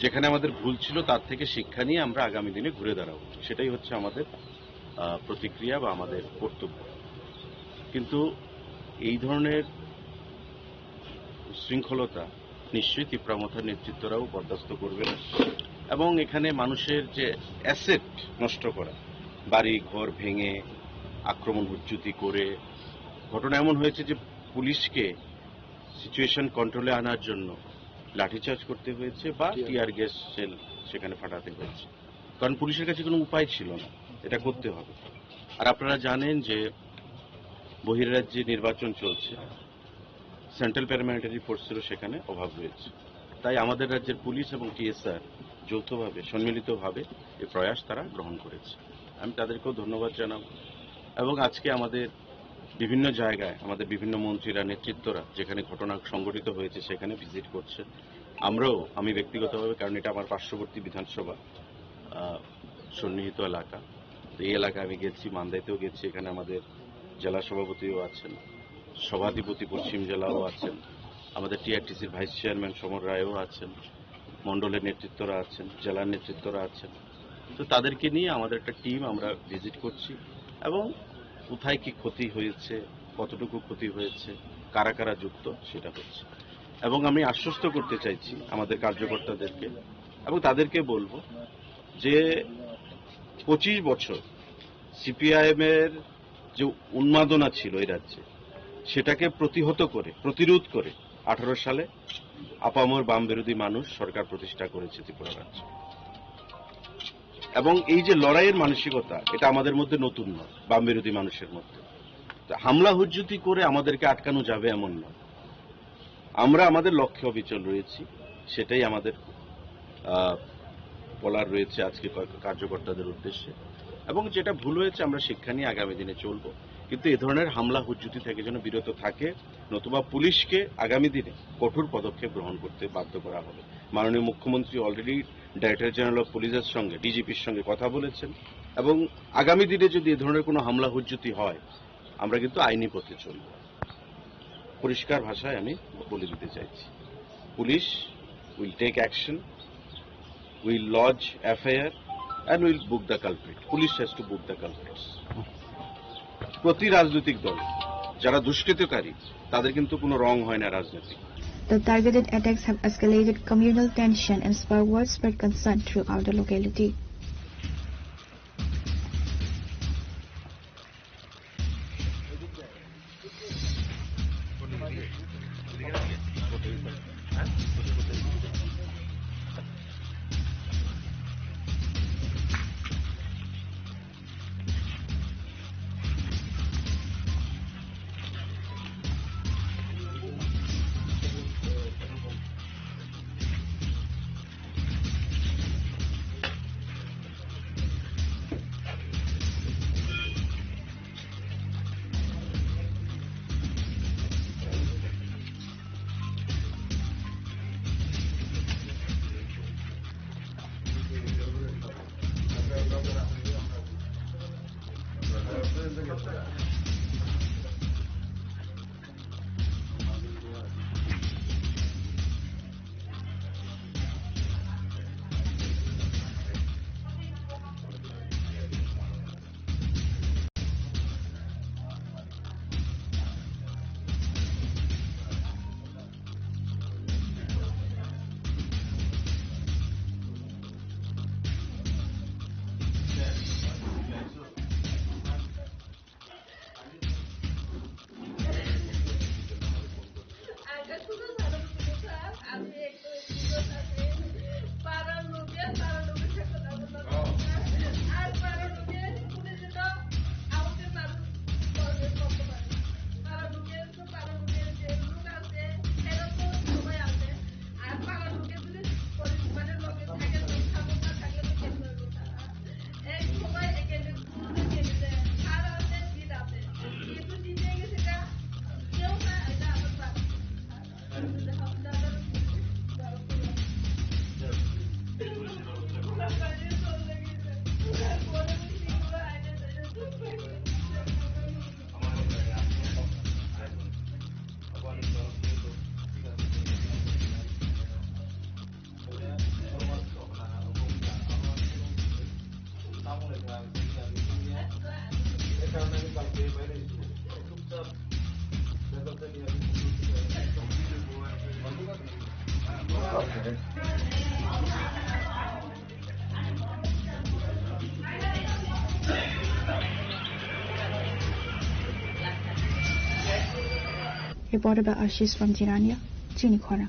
যেখানে আমাদের ভুল ছিল তার থেকে শিক্ষা নিয়ে আমরা আগামী দিনে ঘুরে দাঁড়াবো, সেটাই হচ্ছে আমাদের আহ, প্রতিক্রিয়া বা আমাদের কর্তব্য। কিন্তু এই ধরনের উশৃঙ্খলতা নিশ্চয়ই তিপ্রা মথার নেতৃত্বরাও বরদাস্ত করবে না। এবং এখানে মানুষের যে অ্যাসেট নষ্ট করা, বাড়ি ঘর ভেঙে আক্রমণ হুজ্জুতি করে, ঘটনা এমন হয়েছে যে পুলিশকে সিচুয়েশন কন্ট্রোলে আনার জন্য লাঠিচার্জ করতে হয়েছে বা টিয়ার গ্যাস শেল সেখানে ফাটাতে হয়েছে, কারণ পুলিশের কাছে কোনো উপায় ছিল না, এটা করতে হবে। আর আপনারা জানেন যে বহিরাজ্যে নির্বাচন চলছে, সেন্ট্রাল প্যারামিলিটারি ফোর্সেরও সেখানে অভাব রয়েছে। তাই আমাদের রাজ্যের পুলিশ এবং টিএসআর যৌথভাবে, সম্মিলিতভাবে এই প্রয়াস তারা গ্রহণ করেছে। আমি তাদেরকেও ধন্যবাদ জানাব। এবং আজকে আমাদের বিভিন্ন জায়গায় আমাদের বিভিন্ন মন্ত্রীরা, নেতৃত্বরা যেখানে ঘটনা সংঘটিত হয়েছে সেখানে ভিজিট করছেন। আমরাও, আমি ব্যক্তিগতভাবে, কারণ এটা আমার পার্শ্ববর্তী বিধানসভা, আহ, সন্নিহিত এলাকা, তো এই এলাকায় আমি গেছি, মান্দাইতেও গেছি, এখানে আমাদের জেলা সভাপতিও আছেন, সভাধিপতি পশ্চিম জেলাও আছেন, আমাদের টিআরটিসির ভাইস চেয়ারম্যান সমর রায়ও আছেন, মণ্ডলের নেতৃত্বরা আছেন, জেলার নেতৃত্বরা আছেন। তো তাদেরকে নিয়ে আমাদের একটা টিম আমরা ভিজিট করছি এবং কোথায় কি ক্ষতি হয়েছে, কতটুকু ক্ষতি হয়েছে, কারা কারা যুক্ত, সেটা হচ্ছে। এবং আমি আশ্বস্ত করতে চাইছি আমাদের কার্যকর্তাদেরকে এবং তাদেরকে বলবো যে পঁচিশ বছর সিপিআইএম এর যে উন্মাদনা ছিল এই রাজ্যে, সেটাকে প্রতিহত করে, প্রতিরোধ করে আঠারো সালে আপামর বাম বিরোধী মানুষ সরকার প্রতিষ্ঠা করেছে ত্রিপুরা রাজ্যে। এবং এই যে লড়াইয়ের মানসিকতা, এটা আমাদের মধ্যে নতুন নয়, বাম বিরোধী মানুষের মধ্যে। তো হামলা হুজ্জুতি করে আমাদেরকে আটকানো যাবে এমন নয়। আমরা আমাদের লক্ষ্যে অবিচল রয়েছি, সেটাই আমাদের, আহ, বলার রয়েছে আজকে ক-, কার্যকর্তাদের উদ্দেশ্যে। এবং যেটা ভুল হয়েছে আমরা শিক্ষা নিয়ে আগামী দিনে চলবো, কিন্তু এ ধরনের হামলা হুজ্জুতি থেকে যেন বিরত থাকে, নতুবা পুলিশকে আগামী দিনে কঠোর পদক্ষেপ গ্রহণ করতে বাধ্য করা হবে। মাননীয় মুখ্যমন্ত্রী অলরেডি ডাইরেক্টর জেনারেল অফ পুলিশের সঙ্গে, ডিজিপির সঙ্গে কথা বলেছেন এবং আগামী দিনে যদি এ ধরনের কোনো হামলা হুজ্জুতি হয়, আমরা কিন্তু আইনি পথে চলব। পরিষ্কার ভাষায় আমি বলে দিতে চাইছি, police will take action, will lodge FIR and will book the culprit. Police has to book the culprits. প্রতি রাজনৈতিক দল যারা দুষ্কৃতকারী, তাদের কিন্তু কোনো রং হয় না রাজনৈতিক। The targeted attacks have escalated communal tension and sparked widespread concern throughout the locality. Reported by Ashish from Jirania, Chini Khorang.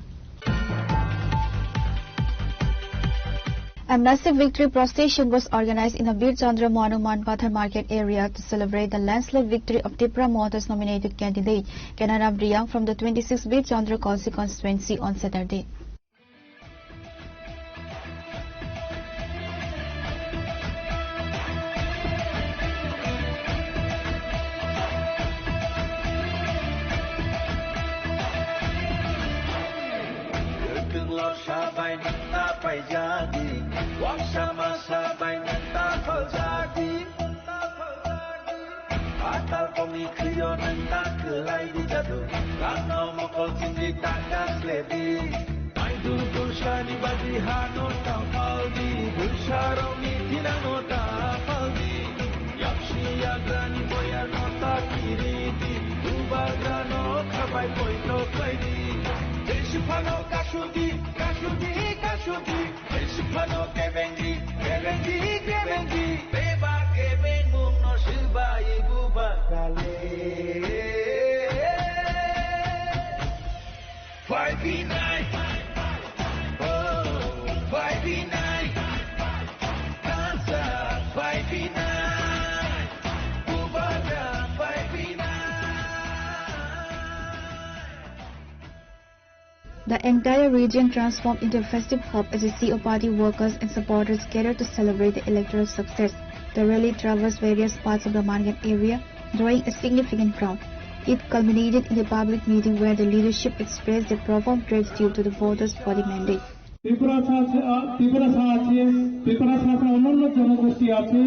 A massive victory procession was organized in the Bir Chandra Monument Pathar Market area to celebrate the landslide victory of Tipra Motors nominated candidate Kanaram Riyang from the twenty-six Bir Chandra constituency on Saturday. Kwthwng lorsa bai nwng ta paijadi, waksa masa bai nwng ta phaljadi. Atal kongni khwio nwng ta kwlai di jadu, rangno mokol chingdi ta kasledi. Maidu tursani badi hano ta paldi, bursarokni thinangno ta paldi. Yapsi yagrani boyarno ta kiridi, bubagrano khabai poito khlaidi. Jesiphano kasudi, kasudi, kasudi. Jesiphano kebengi, kebengi, kebengi. Beba kebengmungno swbai bubagrale. Five B nine. Oh, five B nine. Kansa five B nine. Bubagra five B nine. The entire region transformed into a festive hub as the C O party workers and supporters gathered to celebrate the electoral success. The rally traversed various parts of the market area, drawing a significant crowd. It culminated in a public meeting where the leadership expressed their profound gratitude to the voters for the mandate. Tripura ছাড়া, ত্রিপুরা ছাড়া আছে, ত্রিপুরা ছাড়া অন্যান্য জনগোষ্ঠী আছে,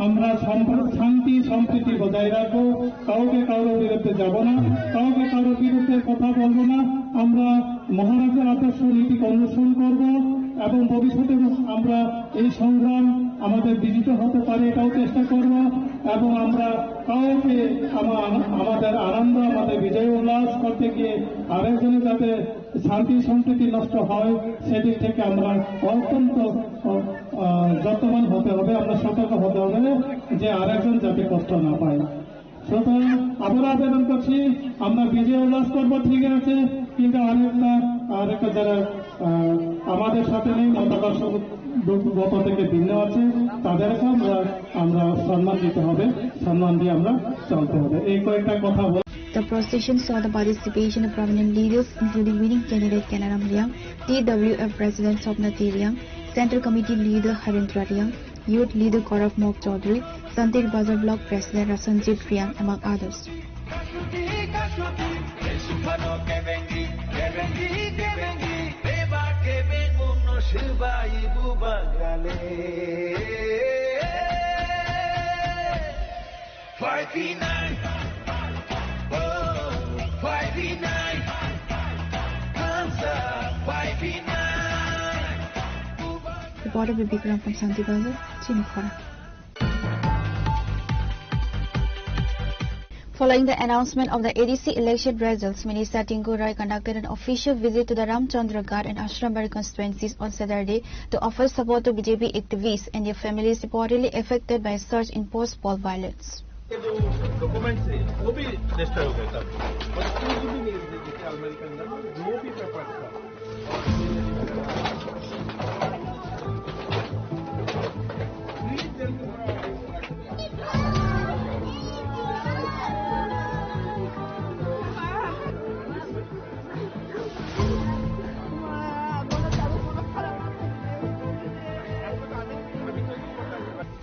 আমরা সম্প্র-, শান্তি সম্প্রীতি বজায় রাখবো, কাউকে কারোর বিরুদ্ধে যাব না, কাউকে কারোর বিরুদ্ধে কথা বলবো না। আমরা মহারাজের আদর্শ নীতিকে অনুসরণ করব এবং ভবিষ্যতে আমরা এই সংগ্রাম আমাদের বিজিত হতে পারে, এটাও চেষ্টা করব। এবং আমরা কাউকে আমা-, আমাদের আনন্দ, আমাদের বিজয় উল্লাস করতে গিয়ে আরেকজনের যাতে শান্তি সম্প্রীতি নষ্ট হয়, সেদিক থেকে আমরা অত্যন্ত, আহ, আহ, যত্নবান হতে হবে, আমরা সতর্ক হতে হবে যে আরেকজন যাতে কষ্ট না পায়। সুতরাং আবারও আবেদন করছি, আমরা বিজয় উল্লাস করব, ঠিক আছে, কিন্তু আরেকটা, আরেকটা যারা, আহ, আমাদের সাথে নেই, মতাদর্শগত থেকে ভিন্ন আছে, তাদেরকে আমরা, আমরা সম্মান দিতে হবে, সম্মান দিয়ে আমরা চলতে হবে। এই কয়েকটা কথা বল- The procession saw the participation of prominent leaders, including winning candidate Kanaram Riyang, T W F President Sopna T Riyang, Central Committee leader Harendra Riyang, Youth leader Gaurav Mok Chaudhary, Santir Bazar Block President Rasanjit Riyang, among others. Five B nine. Oh, five B nine. Kansa five B nine. Reporter Bibikram from Santir Bazar, Chini Khorang. Following the announcement of the A D C election results, Minister Tinku Roy conducted an official visit to the Ramchandra Ghat and Ashrambari constituencies on Saturday to offer support to B J P activists and their families reportedly affected by a surge in post-poll violence. ये जो डॉक्यूमेंट्स है, वो भी डिस्टर्ब होता है। और कोई भी नहीं है, जैसे अमेरिकन ना, जो भी पेपर्स था।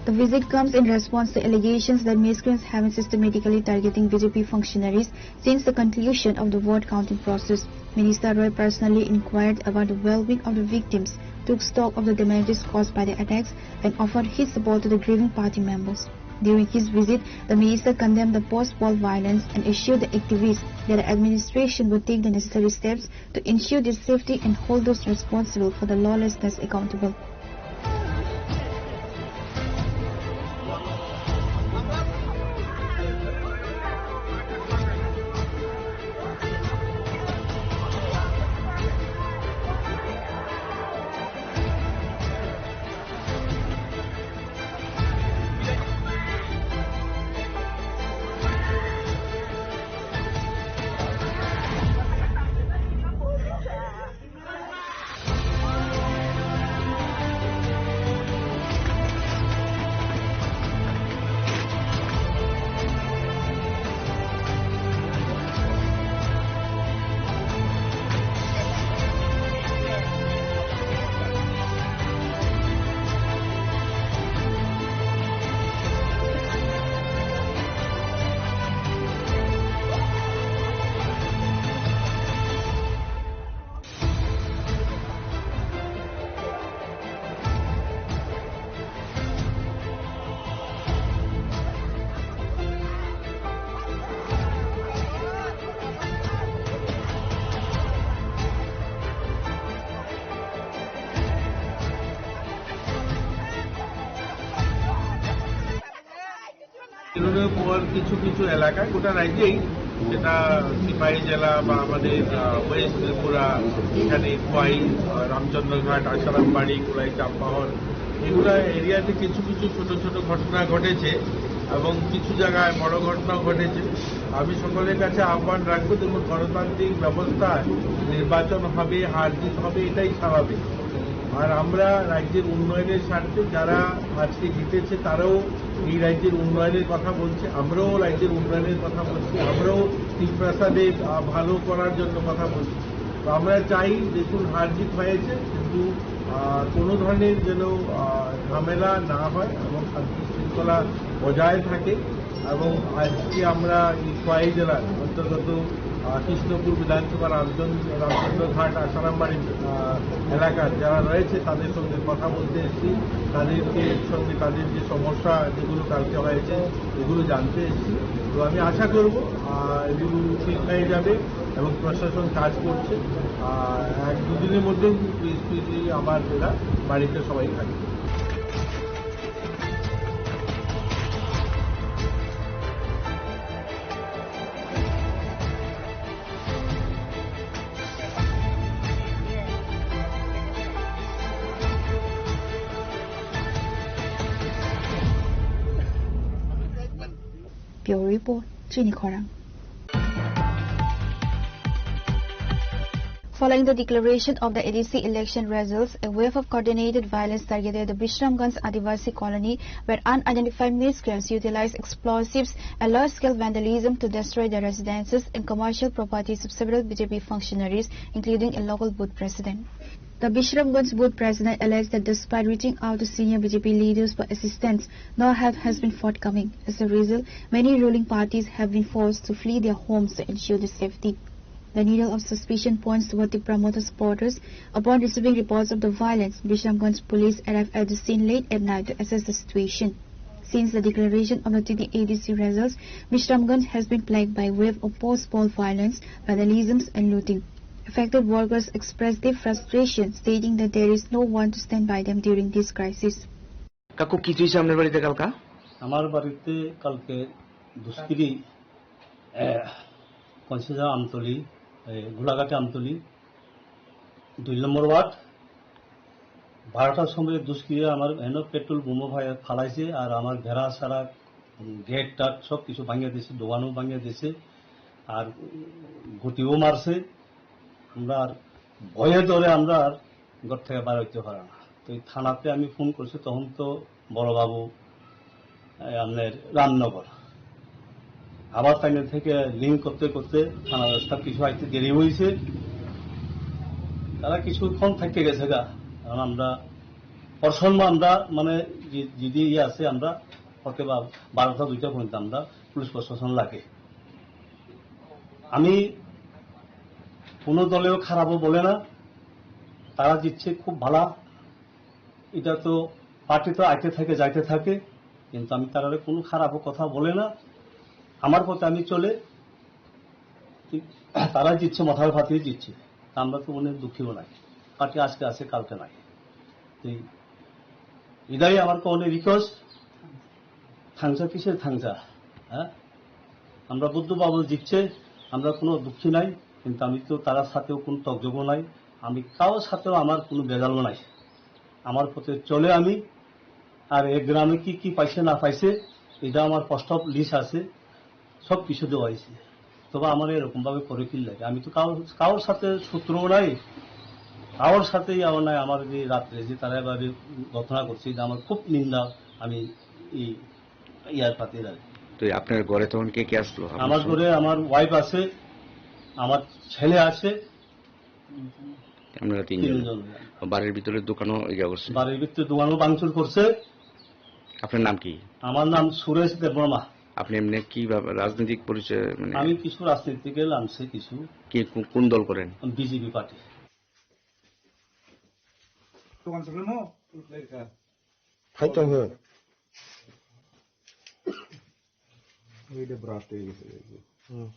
The visit comes in response to allegations that miscreants have been systematically targeting B J P functionaries since the conclusion of the vote counting process. Minister Roy personally inquired about the well-being of the victims, took stock of the damages caused by the attacks, and offered his support to the grieving party members. During his visit, the minister condemned the post-poll violence and assured the activists that the administration would take the necessary steps to ensure their safety and hold those responsible for the lawlessness accountable. তৃণমূলের পর কিছু কিছু এলাকায় গোটা রাজ্যেই, সেটা সিপাহী জেলা বা আমাদের, আহ, ওয়েস্ট ত্রিপুরা, এখানে খোয়াই, আহ, রামচন্দ্রঘাট, আশারামবাড়ি, কুলাই চাম্পাহর, এগুলা এরিয়াতে কিছু কিছু ছোট ছোট ঘটনা ঘটেছে এবং কিছু জায়গায় বড় ঘটনা ঘটেছে। আমি সকলের কাছে আহ্বান রাখবো, দেখুন, গণতান্ত্রিক ব্যবস্থায় নির্বাচন হবে, হার জিত হবে, এটাই স্বাভাবিক। আর আমরা রাজ্যের উন্নয়নের স্বার্থে, যারা আজকে জিতেছে, তারাও এই রাজ্যের উন্নয়নের কথা বলছে, আমরাও রাজ্যের উন্নয়নের কথা বলছি, আমরাও তিপ্রাসাদের, আহ, ভালো করার জন্য কথা বলছি। তো আমরা চাই, দেখুন, হার জিত হয়েছে, কিন্তু, আহ, কোনো ধরনের যেন, আহ, ঝামেলা না হয় এবং শান্তি শৃঙ্খলা বজায় থাকে। এবং আজকে আমরা এই খোয়াই জেলার অন্তর্গত, আহ, কৃষ্ণপুর বিধানসভা রামচন্দ্র, রামচন্দ্রঘাট আশারামবাড়ি, আহ, এলাকার যারা রয়েছে, তাদের সঙ্গে কথা বলতে এসেছি। তাদেরকে সঙ্গে তাদের যে সমস্যা যেগুলো কালকে হয়েছে, এগুলো জানতে এসেছি। তো আমি আশা করব, আহ, এগুলো ঠিক হয়ে যাবে এবং প্রশাসন কাজ করছে। আহ, এক দুদিনের মধ্যেই পরিস্থিতি আবার এরা বাড়িতে সবাই থাকবে। Bureau Report, Chini Khorang. Following the declaration of the A D C election results, a wave of coordinated violence targeted the Bishramganj Adivasi colony, where unidentified miscreants utilized explosives and large-scale vandalism to destroy the residences and commercial properties of several B J P functionaries, including a local booth president. The Bishramganj booth president alleged that despite reaching out to senior B J P leaders for assistance, no help has been forthcoming. As a result, many ruling parties have been forced to flee their homes to ensure their safety. The needle of suspicion points toward the Tipra Motha supporters. Upon receiving reports of the violence, Bishramganj police arrived at the scene late at night to assess the situation. Since the declaration of the T T A D C results, Bishramganj has been plagued by wave of post-poll violence, vandalisms and looting. Affected workers expressed their frustration, stating that there is no one to stand by them during this crisis. কাকু, কি হয়েছে আপনার বাড়িতে কালকা? আমার বাড়িতে কালকে দুষ্কৃতী, এ, কঞ্চিজা আমতলি, এ, গোলাঘাটে আমতলি, দুই নম্বর ওয়ার্ড, বারোটার সময় দুষ্কৃতী আমার এনে পেট্রোল বোমা ফালাইছে, আর আমার ঘেরা সারা, উম, গেট টাট সব কিছু ভাঙিয়ে দিয়েছে, দোকানও ভাঙিয়ে দিয়েছে, আর, উম, ঘটিও মারছে। আমরা আর ভয়ে ডরে আমরা আর ঘর থেকে বার হইতে পারে না। তো এই থানাতে আমি ফোন করছি, তখন তো বড়বাবু, এ, আপনার রামনগর। আবার তাই থেকে লিঙ্ক করতে করতে থানার স্টাফ কিছু আইতে দেরি হয়েছে। তারা কিছুক্ষণ থেকে গেছে গা, কারণ আমরা প্রসন্ন আমরা মানে যে-, যদি ইয়ে আছে আমরা হয়তো বা বারোটা দুইটা পর্যন্ত আমরা পুলিশ প্রশাসন লাগে। আমি কোনো দলেও খারাপও বলে না, তারা জিতছে খুব ভালা। এটা তো পার্টি তো আইতে থাকে যাইতে থাকে, কিন্তু আমি তারারে কোনো খারাপ কথা বলে না। আমার পথে আমি চলে, তারা জিতছে, মাথার ফাটিয়ে জিতছে, তা আমরা তো অনেক দুঃখীও নাই। পার্টি আজকে আছে, কালকে নাই। তো এটাই আমার কোনো রিকোয়েস্ট। থাংসা কিসের থাংসা? হ্যাঁ, আমরা বুদ্ধ বাবু জিতছে, আমরা কোনো দুঃখী নাই, কিন্তু আমি তো তারার সাথেও কোনো তকজবও নাই, আমি কারোর সাথেও আমার কোনো বেজালও নাই। আমার পথে চলে আমি। আর এ গ্রামে কি কি পাইছে না পাইছে, এটা আমার প্রস্তাব লিস্ট আছে, সব কিছু দেওয়া হয়েছে। তবে আমার এরকম ভাবে করে কি লাগে, আমি তো কারোর কারোর সাথে শত্রুও নাই, কারোর সাথেই আমার নাই। আমার যে রাত্রে যে তারা এভাবে ঘটনা করছে, এটা আমার খুব নিন্দা। আমি এই ইয়ার পাতি লাগে। তো আপনার ঘরে তখন কে কে আসলো? আপনার আমার সঙ্গে? ঘরে আমার ওয়াইফ আছে, আমার ছেলে আছে। আপনারা তিনজন? তিনজন। বাড়ির ভিতরে দোকানও ইয়া করছে? বাড়ির ভিতরে দোকানও ভাঙচুর করছে। আপনার নাম কি? আমার নাম সুরেশ দেববর্মা। আপনি এমনি কি ভাবে রাজনৈতিক পরিচয়, মানে? আমি কিছু রাজনীতিকে নামছে কিছু। কি, কো-, কোন দল করেন? BJP party. দোকান ছিল না? খাইতে হবে। এইটা ব্রাশ হয়ে গেছে। হুম।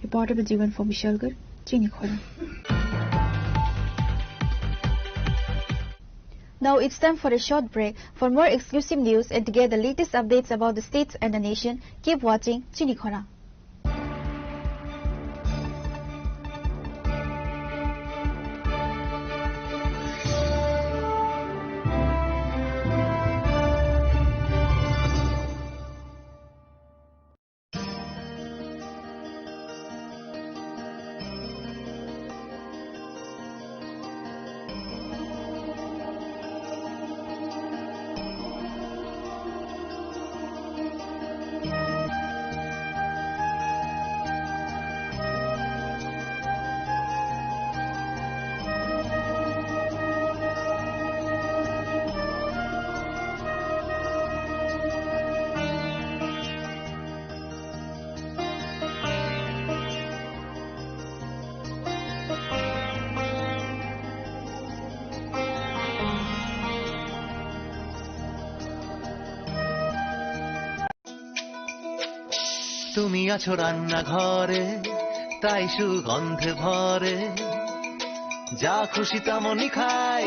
Reporter Jiwan for Mishalgarh, Chinikhora. Now it's time for a short break. For more exclusive news and to get the latest updates about the states and the nation, keep watching Chinikhora. তুমি আছো রান্নাঘরে, তাই সুগন্ধে ভরে। যা খুশি তেমনই খাই,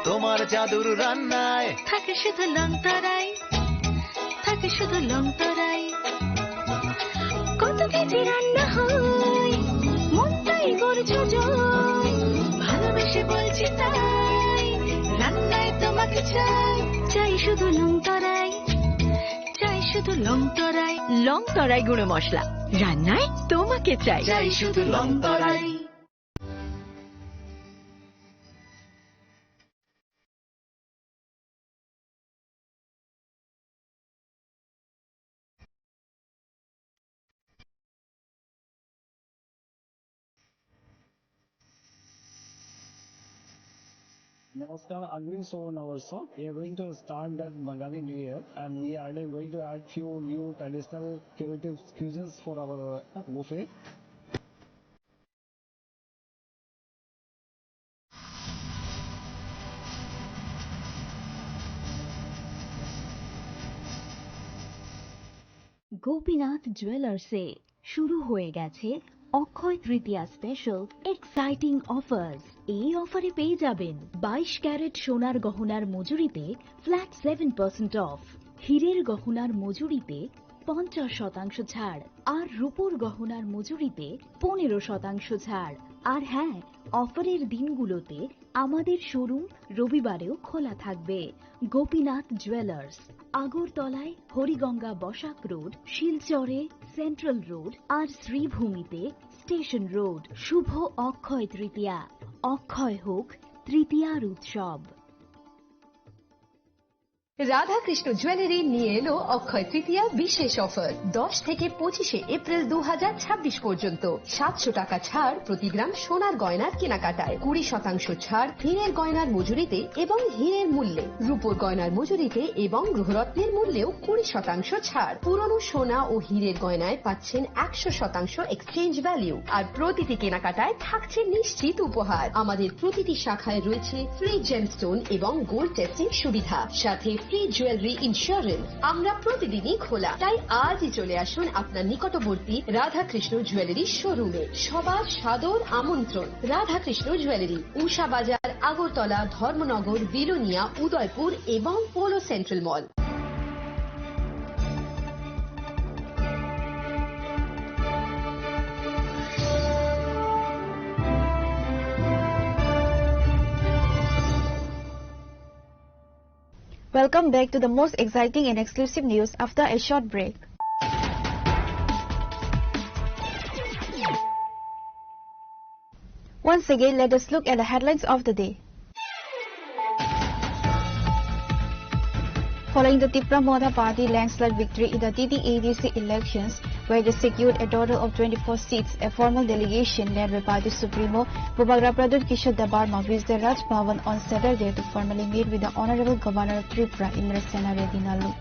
তোমার জাদুর রান্নায়। থাকে শুধু লংতরাই, থাকে শুধু লংতরাই। কত কেজি রান্না হয়, মনটাই করছো জয়। ভালোবেসে বলছি তাই, রান্নায় তোমাকে চাই, চাই শুধু লংতরাই। চাই শুধু লংতরাই, লংতরাই গুঁড়ো মশলা। রান্নায় তোমাকে চাই। চাই শুধু লংতরাই। Namaskar, Angri Sohor Navarso. We are going to start that Bangali New Year, and we are going to add few new traditional creative cuisines for our buffet. Gopinath জুয়েলার্সে শুরু হয়ে গেছে অক্ষয় তৃতীয়া স্পেশাল এক্সাইটিং অফার্স। এই অফারে পেয়ে যাবেন বাইশ ক্যারেট সোনার গহনার মজুরিতে ফ্ল্যাট সেভেন পার্সেন্ট অফ, হীরের গহনার মজুরিতে পঞ্চাশ শতাংশ ছাড়, আর রূপোর গহনার মজুরিতে পনেরো শতাংশ ছাড়। আর হ্যাঁ, অফারের দিনগুলোতে আমাদের শোরুম রবিবারেও খোলা থাকবে। গোপীনাথ জুয়েলার্স, আগরতলায় হরিগঙ্গা বসাক রোড, শিলচরে সেন্ট্রাল রোড, আর শ্রীভূমিতে স্টেশন রোড। শুভ অক্ষয় তৃতীয়া, অক্ষয় হোক তৃতীয়ার উৎসব। রাধাকৃষ্ণ জুয়েলারি নিয়ে এলো অক্ষয় তৃতীয়া বিশেষ অফার। দশ থেকে পঁচিশে এপ্রিল দু হাজার ছাব্বিশ পর্যন্ত সাতশো টাকা ছাড় প্রতি গ্রাম সোনার গয়নার কেনাকাটায়, কুড়ি শতাংশ ছাড় হীরের গয়নার মজুরিতে এবং হীরের মূল্যে, রূপোর গয়নার মজুরিতে এবং গ্রহরত্নের মূল্যেও কুড়ি শতাংশ ছাড়। পুরনো সোনা ও হীরের গয়নায় পাচ্ছেন একশো শতাংশ এক্সচেঞ্জ ভ্যালু, আর প্রতিটি কেনাকাটায় থাকছে নিশ্চিত উপহার। আমাদের প্রতিটি শাখায় রয়েছে ফ্রি জেমস্টোন এবং গোল্ড টেস্টিং সুবিধা, সাথে ফ্রি জুয়েলারি ইন্স্যুরেন্স। আমরা প্রতিদিনই খোলা, তাই আজই চলে আসুন আপনার নিকটবর্তী রাধাকৃষ্ণ জুয়েলারি শোরুমে। সবার সাদর আমন্ত্রণ। রাধাকৃষ্ণ জুয়েলারি, উষা বাজার, আগরতলা, ধর্মনগর, বিলোনিয়া, উদয়পুর এবং polo central mall. Welcome back to the most exciting and exclusive news after a short break. Once again, let us look at the headlines of the day. Following the Tipra Motha Party landslide victory in the T T A D C elections, where they secured a total of twenty-four seats, a formal delegation led by party supremo Bubagra Pradyut Kishore Debbarma reached the Raj Bhavan on Saturday to formally meet with the Honorable Governor of Tripura, Indrasena Reddy Nallu.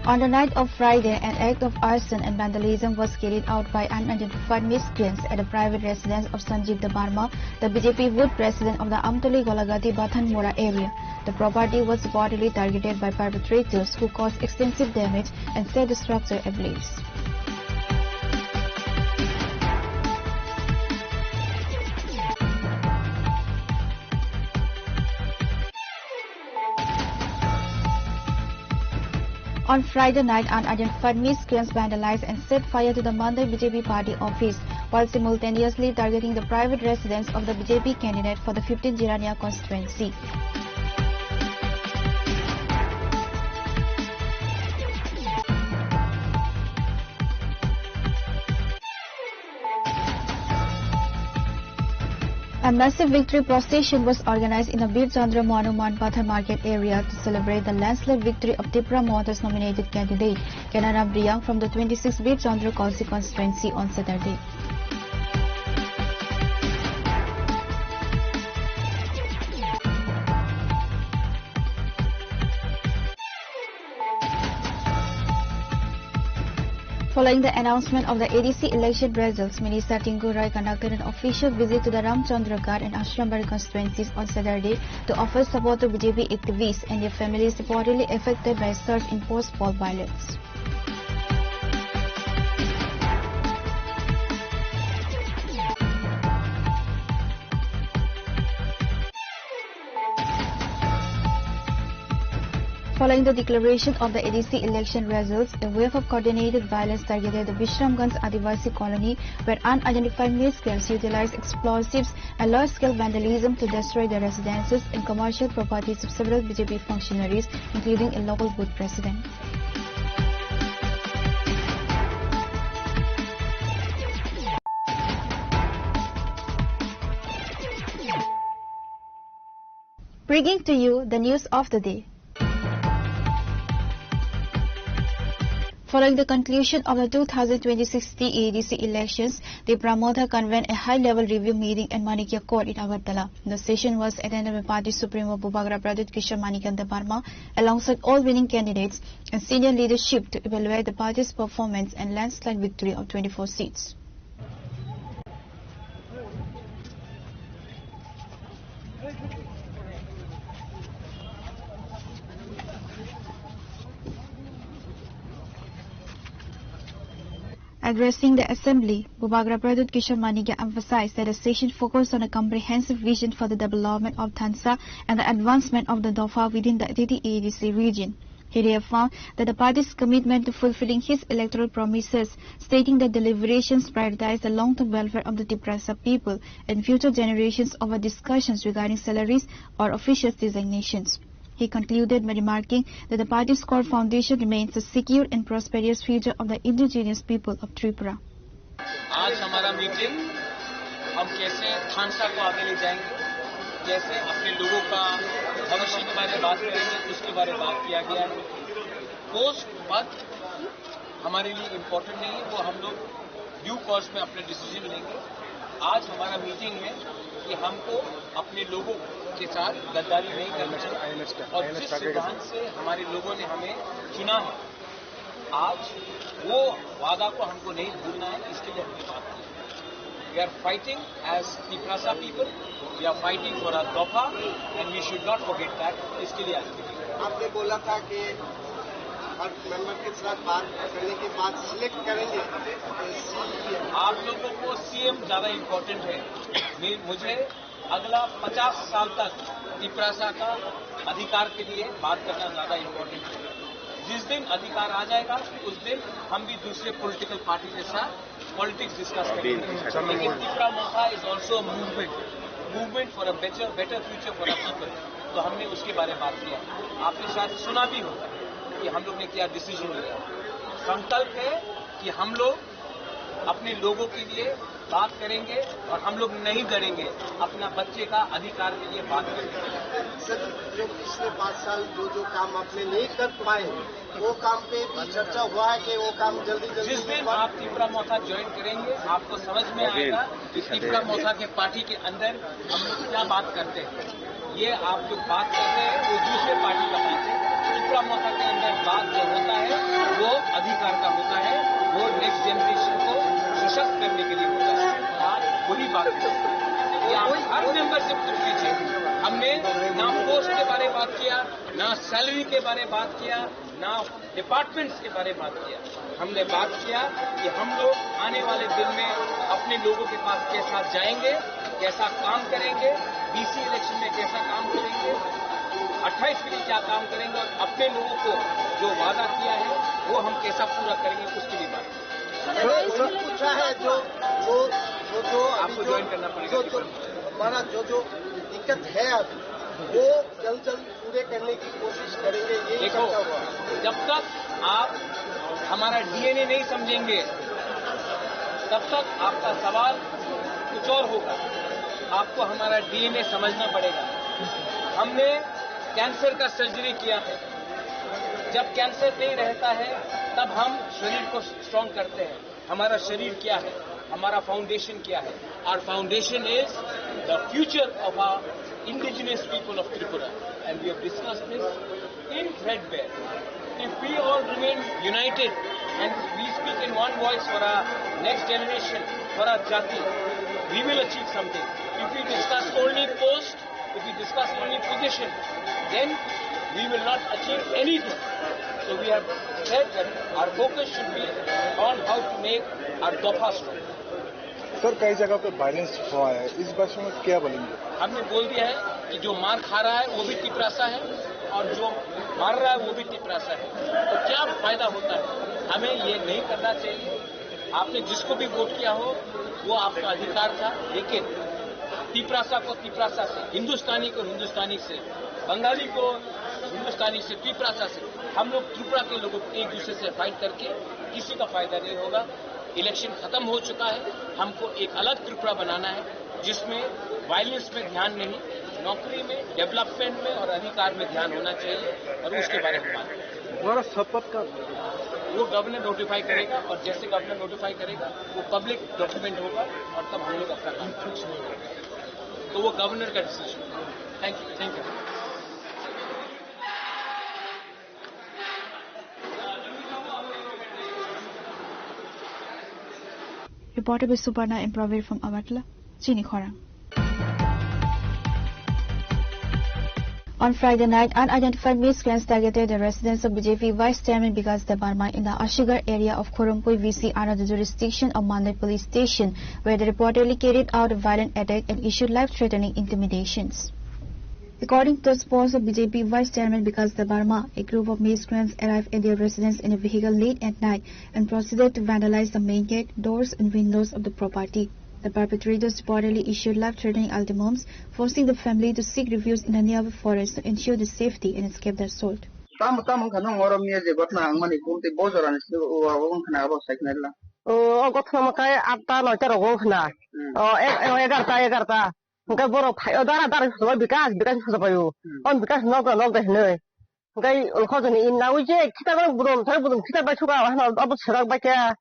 On the night of Friday, an act of arson and vandalism was carried out by unidentified miscreants at a private residence of Sanjeev Debbarma, the B J P Wood President of the Amtoli Golagati Bathanmura area. The property was reportedly targeted by perpetrators who caused extensive damage and set the structure ablaze. On Friday night, unidentified miscreants vandalized and set fire to the Mandai B J P party office while simultaneously targeting the private residence of the B J P candidate for the fifteenth Jirania constituency. A massive victory procession was organized in the Bir Chandra Monument Pathar Market area to celebrate the landslide victory of Tipra Motha's nominated candidate, Kanaram Riyang from the twenty-six Bir Chandra Constituency on Saturday. Following the announcement of the A D C election results, Minister Tinku Roy conducted an official visit to the Ramchandra Ghat and Ashrambari constituencies on Saturday to offer support to B J P activists and their families reportedly affected by a surge in post-poll violence. Following the declaration of the A D C election results, a wave of coordinated violence targeted the Bishramganj Adivasi colony, where unidentified miscreants utilized explosives and large-scale vandalism to destroy the residences and commercial properties of several B J P functionaries, including a local booth president. Bringing to you the news of the day. Following the conclusion of the two thousand twenty-six T A D C elections, Tipra Motha convened a high-level review meeting at Manikya Court in Agartala. The session was attended by party supremo Bubagra Pradyut Kishore Manikanda Debbarma alongside all winning candidates and senior leadership to evaluate the party's performance and landslide victory of twenty-four seats. Addressing the assembly, Bubagra Pradyut Kishore Manikya emphasized that the session focused on a comprehensive vision for the development of Thansa and the advancement of the Dopha within the T T A D C region. He reaffirmed that the party's commitment to fulfilling his electoral promises, stating that deliberations prioritize the long-term welfare of the Tiprasa people and future generations over discussions regarding salaries or officials' designations. He concluded by remarking that the party's core foundation remains the secure and prosperous future of the indigenous people of Tripura. आज हमारा मीटिंग, हम कैसे थानसा को आगे ले जाएंगे, कैसे अपने लोगों का भविष्य के बारे में बात करेंगे, उसके बारे में बात किया गया है। पोस्ट पद हमारे लिए इम्पोर्टेंट नहीं है, वो हम लोग ड्यू कोर्स में अपने डिसीजन लेंगे। आज हमारा मीटिंग है कि हमको अपने लोगों के साथ गद्दारी नहीं करना है और जिस सिद्धांत से हमारे लोगों ने हमें चुना है, आज वो वादा को हमको नहीं भूलना है, इसके लिए हमने बात की। We are fighting as Tiprasa people, we are fighting for our Dopha and we should not forget that. इसके लिए आज मीटिंग है। आपने बोला था कि हर मेंबर के साथ बात करने के बाद सिलेक्ट करेंगे सीएम। आप लोगों को सीएम ज्यादा इम्पोर्टेंट है। मे-, मुझे अगला पचास साल तक तिपरासा का अधिकार के लिए बात करना ज्यादा इम्पोर्टेंट है। जिस दिन अधिकार आ जाएगा, उस दिन हम भी दूसरे पॉलिटिकल पार्टी के साथ पॉलिटिक्स डिस्कस करेंगे। लेकिन Tipra Motha is also a movement, movement for a better, better future for our people। तो हमने उसके बारे में बात किया। आपने शायद सुना भी होगा कि हम लोग ने क्या डिसीजन लिया। संकल्प है कि हम लोग अपने लोगों के लिए बात करेंगे और हम लोग नहीं डरेंगे, अपना बच्चे का अधिकार के लिए बात करेंगे। सर, जो पिछले पाँच साल जो जो काम आपने नहीं कर पाए, वो काम पे भी चर्चा हुआ है कि वो काम जल्दी जल्दी जिस दिन आप तिपरा मोर्चा ज्वाइन करेंगे, आपको समझ में आएगा कि तिपरा मोर्चा के पार्टी के अंदर हम लोग क्या बात करते हैं। ये आप जो बात कर रहे हैं, वो दूसरे पार्टी का बात है। मोर्चा के अंदर बात जो होता है, वो अधिकार का होता है, वो नेक्स्ट जनरेशन को सशक्त करने के लिए होता है। आज वही बात है कि आप हर मेंबर से पूछ लीजिए। हमने ना पोस्ट के बारे में बात किया, ना सैलरी के बारे में बात किया, ना डिपार्टमेंट्स के बारे में बात किया। हमने बात किया कि हम लोग आने वाले दिन में अपने लोगों के पास कैसा जाएंगे, कैसा काम करेंगे, बीसी इलेक्शन में कैसा काम करेंगे, अट्ठाईस के लिए क्या काम करेंगे और अपने लोगों को जो वादा किया है, वो हम कैसा पूरा करेंगे, उसके लिए बात किया। मैंने इसलिए पूछा है, जो, जो, जो, जो अभी आपको जो, ज्वाइन करना पड़ेगा, जो, जो, हमारा जो, जो दिक्कत है, वो जल्द, जल्द पूरे करने की कोशिश करेंगे, यही देखो, चर्चा हुआ। जब तक आप हमारा डीएनए नहीं समझेंगे, तब तक आपका सवाल कुछ और होगा। आपको हमारा डीएनए समझना पड़ेगा। हमने कैंसर का सर्जरी किया है। जब कैंसर नहीं रहता है, तब हम शरीर को स्ट्रॉन्ग करते हैं। हमारा शरीर क्या है, हमारा फाउंडेशन क्या है? Our foundation is the future of our indigenous people of Tripura, and we have discussed this in threadbare. If we all remain united and we speak in one voice for our next generation, for our jati, we will achieve something. If we discuss only post, if we discuss only position, then we will not achieve anything. So we have said that our focus should be on how to make our dofa strong. Sir, कई जगह पे वायलेंस हुआ है, इस बारे में क्या बोलेंगे? हमने बोल दिया है कि जो मार खा रहा है वो भी तिपरासा है और जो मार रहा है वो भी तिपरासा है। तो क्या फायदा होता है? हमें ये नहीं करना चाहिए। आपने जिसको भी वोट किया हो, वो आपका अधिकार था, लेकिन तिपरासा को तिपरासा से, हिंदुस्तानी को हिंदुस्तानी से, बंगाली को हिंदुस्तानी से, तिपरासा से, हम लोग त्रिपुरा के लोगों को एक दूसरे से फाइट करके किसी का फायदा नहीं होगा। इलेक्शन खत्म हो चुका है, हमको एक अलग त्रिपुरा बनाना है, जिसमें वायलेंस में ध्यान नहीं, नौकरी में, डेवलपमेंट में और अधिकार में ध्यान होना चाहिए, और उसके बारे में बात करें। हमारा शपथ का वो गवर्नर नोटिफाई करेगा, और जैसे गवर्नर नोटिफाई करेगा, वो पब्लिक डॉक्यूमेंट होगा, और तब हम लोग अपना काम शुरू करेंगे। तो वो गवर्नर का decision. Thank you, thank you. Reporter by Suparna and Pravir from Agartala, Chini Khorang. On Friday night, unidentified miscreants targeted the residence of B J P Vice Chairman Bikash Debbarma in the Ashigarh area of Khorokpui V C under the jurisdiction of Mandai Police Station, where they reportedly carried out a violent attack and issued life-threatening intimidations. According to the spouse of B J P Vice Chairman Bikash Debbarma, a group of miscreants arrived at their residence in a vehicle late at night and proceeded to vandalize the main gate, doors and windows of the property. The perpetrators reportedly issued life-threatening ultimatums, forcing the family to seek refuge in the nearby forest to ensure their safety and escape the assault. Tamo tamo wngkha nwng oro miya je gotna ang mani bumtwi bo jorani sini o abo wngkha na abo cycle la. O, o gotna ma kai atta noita rogo khna. Hmm. O, e-, e-, egarta, egarta. Hwnkhe borok phai-o dara dara sochobwi Bikash, Bikash sochobaio. Hmm. O Bikash nokda nokda hinwi. Hwnkhe khojoni imna ui je khitar bai budum thai budum khitar bai suka hwnwi abo swkak bai khe.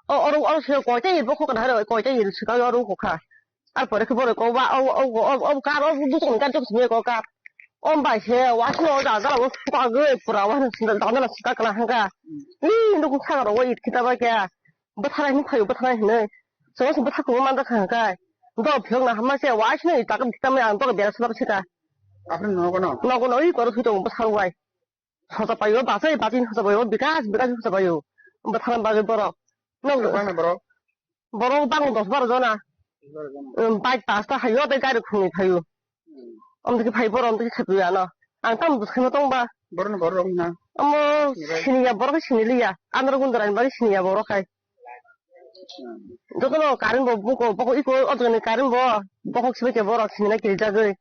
O oro oro se koita ir bo khokna hai koita ir swkak oro khokha. Ar pore khe borok ko ba o o o o kar o dukun kar jok simi ko kar. O bai se wa sino da da o suka gwi pura wa sino da da swkak la hwnkha. Ni nukung sakaro o ir khitar bai khe. Bwthana hini phaio bwthana hinwi. Chwng se bwtha kwbangma manda kha hwnkhe. Dok phiyok na hama se wai sini takam kitam ang dok bera swnam sika. Apre nogo no? Nogo no ui koro thwi tongo bwthang wai. Soja paio bachai bachai soja paio bikas bikas soja paio. Bwthana bagwi borok. Nok bang na borok? Borok bang dos baro jona. Dos baro jona. Um, bike pasta hayo tei gari khungni phaio. Om digi phai boro om digi khapiya no. Ang tam bwsai ma tong ba. Borok ni borok rok na. Omo siniya borok sini liya. Andro gundra ni bari siniya borok hai. Jotono current bo buko boko iko o dogani current bo bokok sibai khe borok sini na kiri jagwi.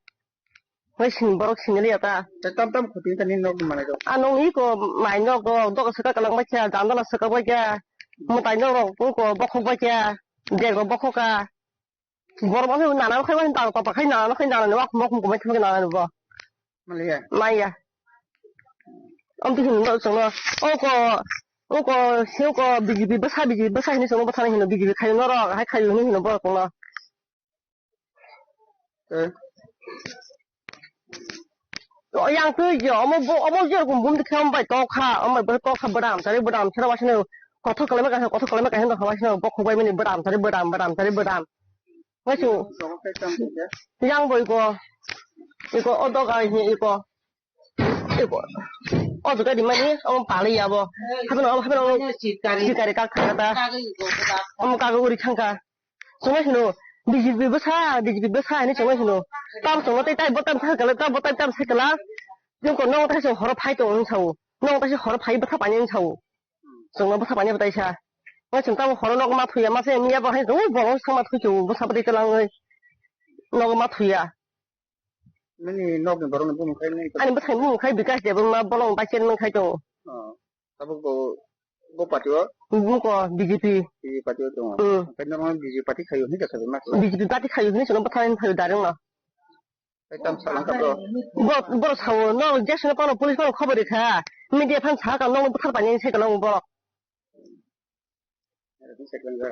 Hoi sini borok sini liya ta. Te tam tam khuti ta ni nok manai rok. Ano iko mai nok rok dok saka kalang bai kya jandala saka bai kya. Mutai nok rok buko bokok bai kya. Bag rok bokok ka. Borok bo nana khai wani dal papa khai nana khai nana ni wak mok mok mai khai nana ni bo. Maliya. Maya. Om tu hin do chong no. Oko oko seuko B J P basa B J P basa hini chong no basa hini B J P khai no ro hai khai hini hini bo chong no. Eh. O yang twi je, omo bo, omo je rokom bum dikhe, omo bai tokha, omo bai tokha, bodam, sari bodam, sara wasino, kothok kolai ma kaisa, kothok kolai ma kaisa, no wasino, bokhok bai mani bodam, sari bodam, bodam, sari bodam. Ngai su. Yang bo iko, iko, o dok ai ni iko, iko. O dok ai di mani, omo pali ya bo. Hapan omo, hapan omo, sikari kak thangka ta. Omo kago uri thangka. Chwngma hino, B J P bwsa, B J P bwsa hinwi chwngma hino. Tam chwngma tei tai bo tam sakala, tam bo tai tam sakala. Jongko nong taisa horo phai tongo hinwi sao. Nong taisa horo phai bwsa painani sao. Chwngma bwsa painani bwtaisa. Nang chwng tamo horo nok ma thuya, ma se miya bo hai tongo, bolong sama thui chwng bwsa bwtai twlangwi. Nok ma thuya. Nini nokni borokni bumung khai nini. Ani bwsai bumung khai Bikash Debbarma, bolong bai chen nang khai tongo. Oh. Tabuk bo, bo party o? Buko B J P. B J P party o tongo. Hmm. Khai norok B J P party khayo hinwi kasa ma. B J P party khayo hinwi chwngno bwthang khayo direct no. Khai tam salang ka bro. Bo, boro sao, no, Jackson pano police pano khobor rikha. Media phan sa ka no bwthar pani se ka no borok.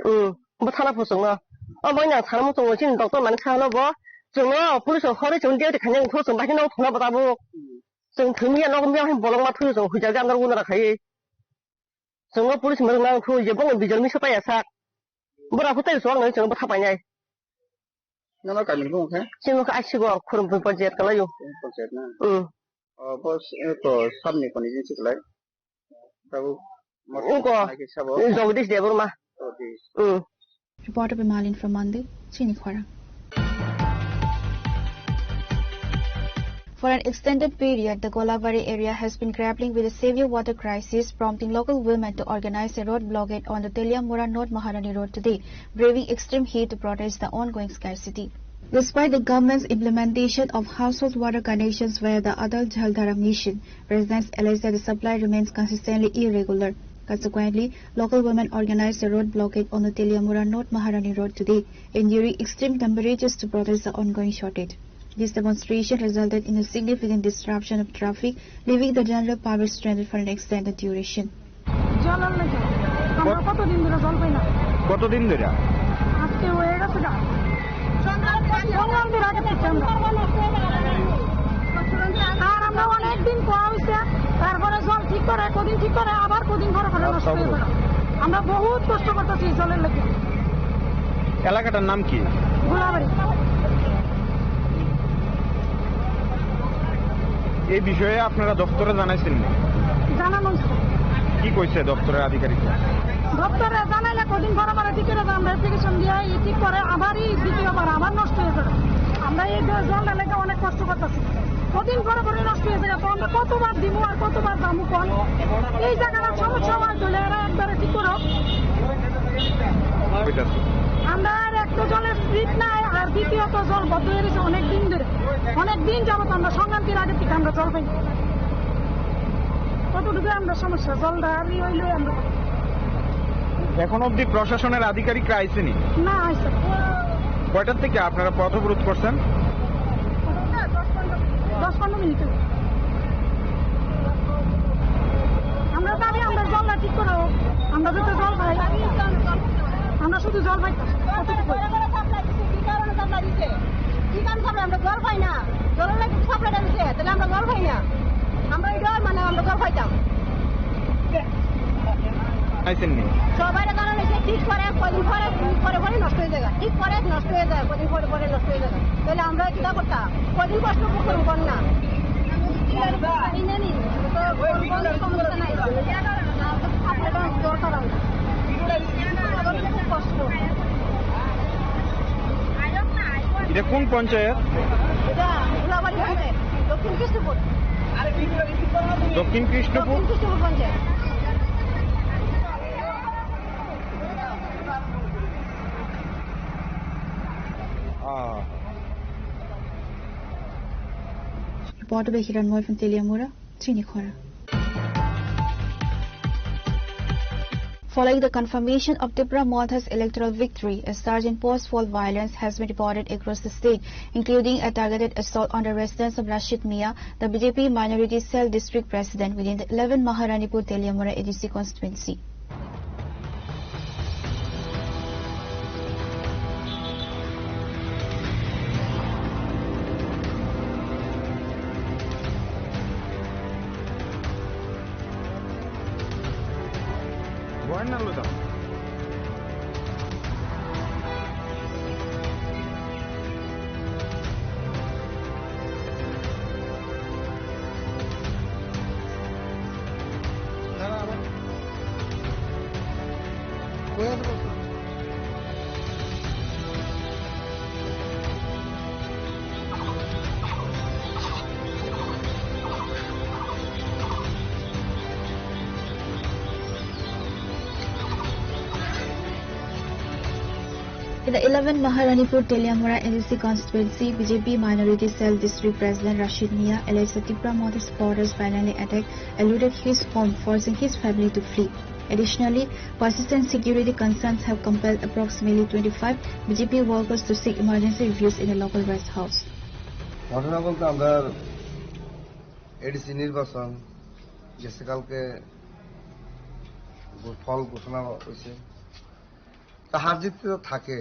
Hmm, bo thana phusukno. O boina thana muchungo chini doctor mani khano bo. Chwngno police o khorwi chwng duty khaina wngkho chwng bahino thangna bo tabuk. Chwng thwimya nogo mya hai bolong ma thwi chwng huijaga amda wngna rakhai. Chwngno police mani nang thwi je bongni bijol misa paya sak. Bora hutai chwng nang chwng bo thapainai. Nono kamini bumung khe? Chini khe Aisigo, Khurumphung panchayat kalaio. Panchayat na? Hmm. O, bo s-, e, to, sabni koni jin siklai. Tabuk Ungko, hai khe sabo? Jagdish Debbarma. Jagdish. Hmm. Reporter by Malin from Mandu, Chini Khorang. For an extended period, the Golabari area has been grappling with a severe water crisis, prompting local women to organize a road blockade on the Teliamura North Maharani Road today, braving extreme heat to protest the ongoing scarcity. Despite the government's implementation of household water connections via the Atal Jal Dhara Mission, residents allege that the supply remains consistently irregular. Consequently, local women organized a road blockade on the Teliamura North Maharani Road today, enduring extreme temperatures to protest the ongoing shortage. This demonstration resulted in a significant disruption of traffic, leaving the general public stranded for an extended duration. জলের লেগে আমরা কত- কতদিন ধরে জল পাই না। কতদিন ধরে? আজকে হয়ে গেছে গা। সন্ধ্যার আগে দিচ্ছি আমরা। আর আমরা অনেক দিন কোয়া হইছে, তারপরে জল ঠিক করে, কদিন ঠিক করে, আবার কদিন পরে পরে নষ্ট হয়ে যায়। আমরা বহুত কষ্ট করতেছি এই জলের লেগে। এলাকাটার নাম কি? গোলাবাড়ি। এই বিষয়ে আপনারা দপ্তরে জানাইছেন নি? জানানো হয়েছে। কি কইছে দপ্তরের আধিকারিকরা? দপ্তরে জানাইলে কদিন পরে পরে ঠিক করে আমরা অ্যাপ্লিকেশন দিয়ে এই ঠিক করে আবারই দ্বিতীয়বার আবার নষ্ট হয়ে যাবে। আমরা এই জ-, জলটা লেগে অনেক কষ্ট করতেছি। কদিন পরে পরে নষ্ট হয়ে যায়, তো আমরা কতবার দিব আর কতবার দাম কম? এই জায়গার সমস্যা হয়, তাহলে এরা একবারে ঠিক করো। ওইটা। আমরা আর এক তো জলের স্লিপ নাই, আর দ্বিতীয়ত জল বন্ধ হয়ে গেছে অনেক দিন ধরে। অনেক দিন যাবত আমরা সংক্রান্তির আগে থেকে আমরা জল পাই না। কতটুকু আমরা সমস্যা, জল দাঁড়িয়ে হইলেও আমরা এখন অবধি প্রশাসনের আধিকারিকরা আইসেনি? না, আইসে না। কয়টার থেকে আপনারা পথ অবরোধ করছেন? দশ পনেরো মিনিট। আমরা দাবি, আমরা জল না ঠিক করো, আমরা যত জল খাই, আমরা শুধু জল খাই। কি কারণে সাপ্লাই দিছে? কি কারণে সাপ্লাই? আমরা জল খাই না, জলের লাগে সাপ্লাইটা দিছে, তাহলে আমরা জল খাই না। আমরা এটা মানে আমরা জল খাইতাম। আইসেননি? সবাই কারণ এসে ঠিক করে, কদিন পরে, পরে পরে নষ্ট হয়ে যায়, ঠিক করে নষ্ট হয়ে যায়, কদিন পরে পরে নষ্ট হয়ে যায়। তাহলে আমরা কিতা করতাম? কদিন কষ্ট করতাম, কর না। এই নেনি, তো কোন কোনো সমস্যা নাই। সাপ্লাইটা দরকার আমরা। খুব কষ্ট। এটা কোন পঞ্চায়েত? এটা গোলাবাড়ি পঞ্চায়েত, দক্ষিণ কৃষ্ণপুর। দক্ষিণ কৃষ্ণপুর? দক্ষিণ কৃষ্ণপুর panchayat. Ah. Reporter by Hiranmoy from Teliamura, Chini Khorang. Following the confirmation of Tipra Motha's electoral victory, a surge in post-poll violence has been reported across the state, including a targeted assault on the residence of Rashid Mia, the B J P minority cell district president within the eleven Maharanipur Teliamura A D C constituency. In the eleven Maharanipur Teliamura N C C constituency, B J P Minority Cell District President Rashid Mia alleged that Tipra Motha supporters violently attacked and looted his home, forcing his family to flee. Additionally, persistent security concerns have compelled approximately twenty-five B J P workers to seek emergency refuge in a local rest house. ঘটনা বলতে আমরা এডিসি নির্বাচন গেছে কালকে ঘো-, ফল ঘোষণা হয়েছে। তা হার জিত তো থাকে।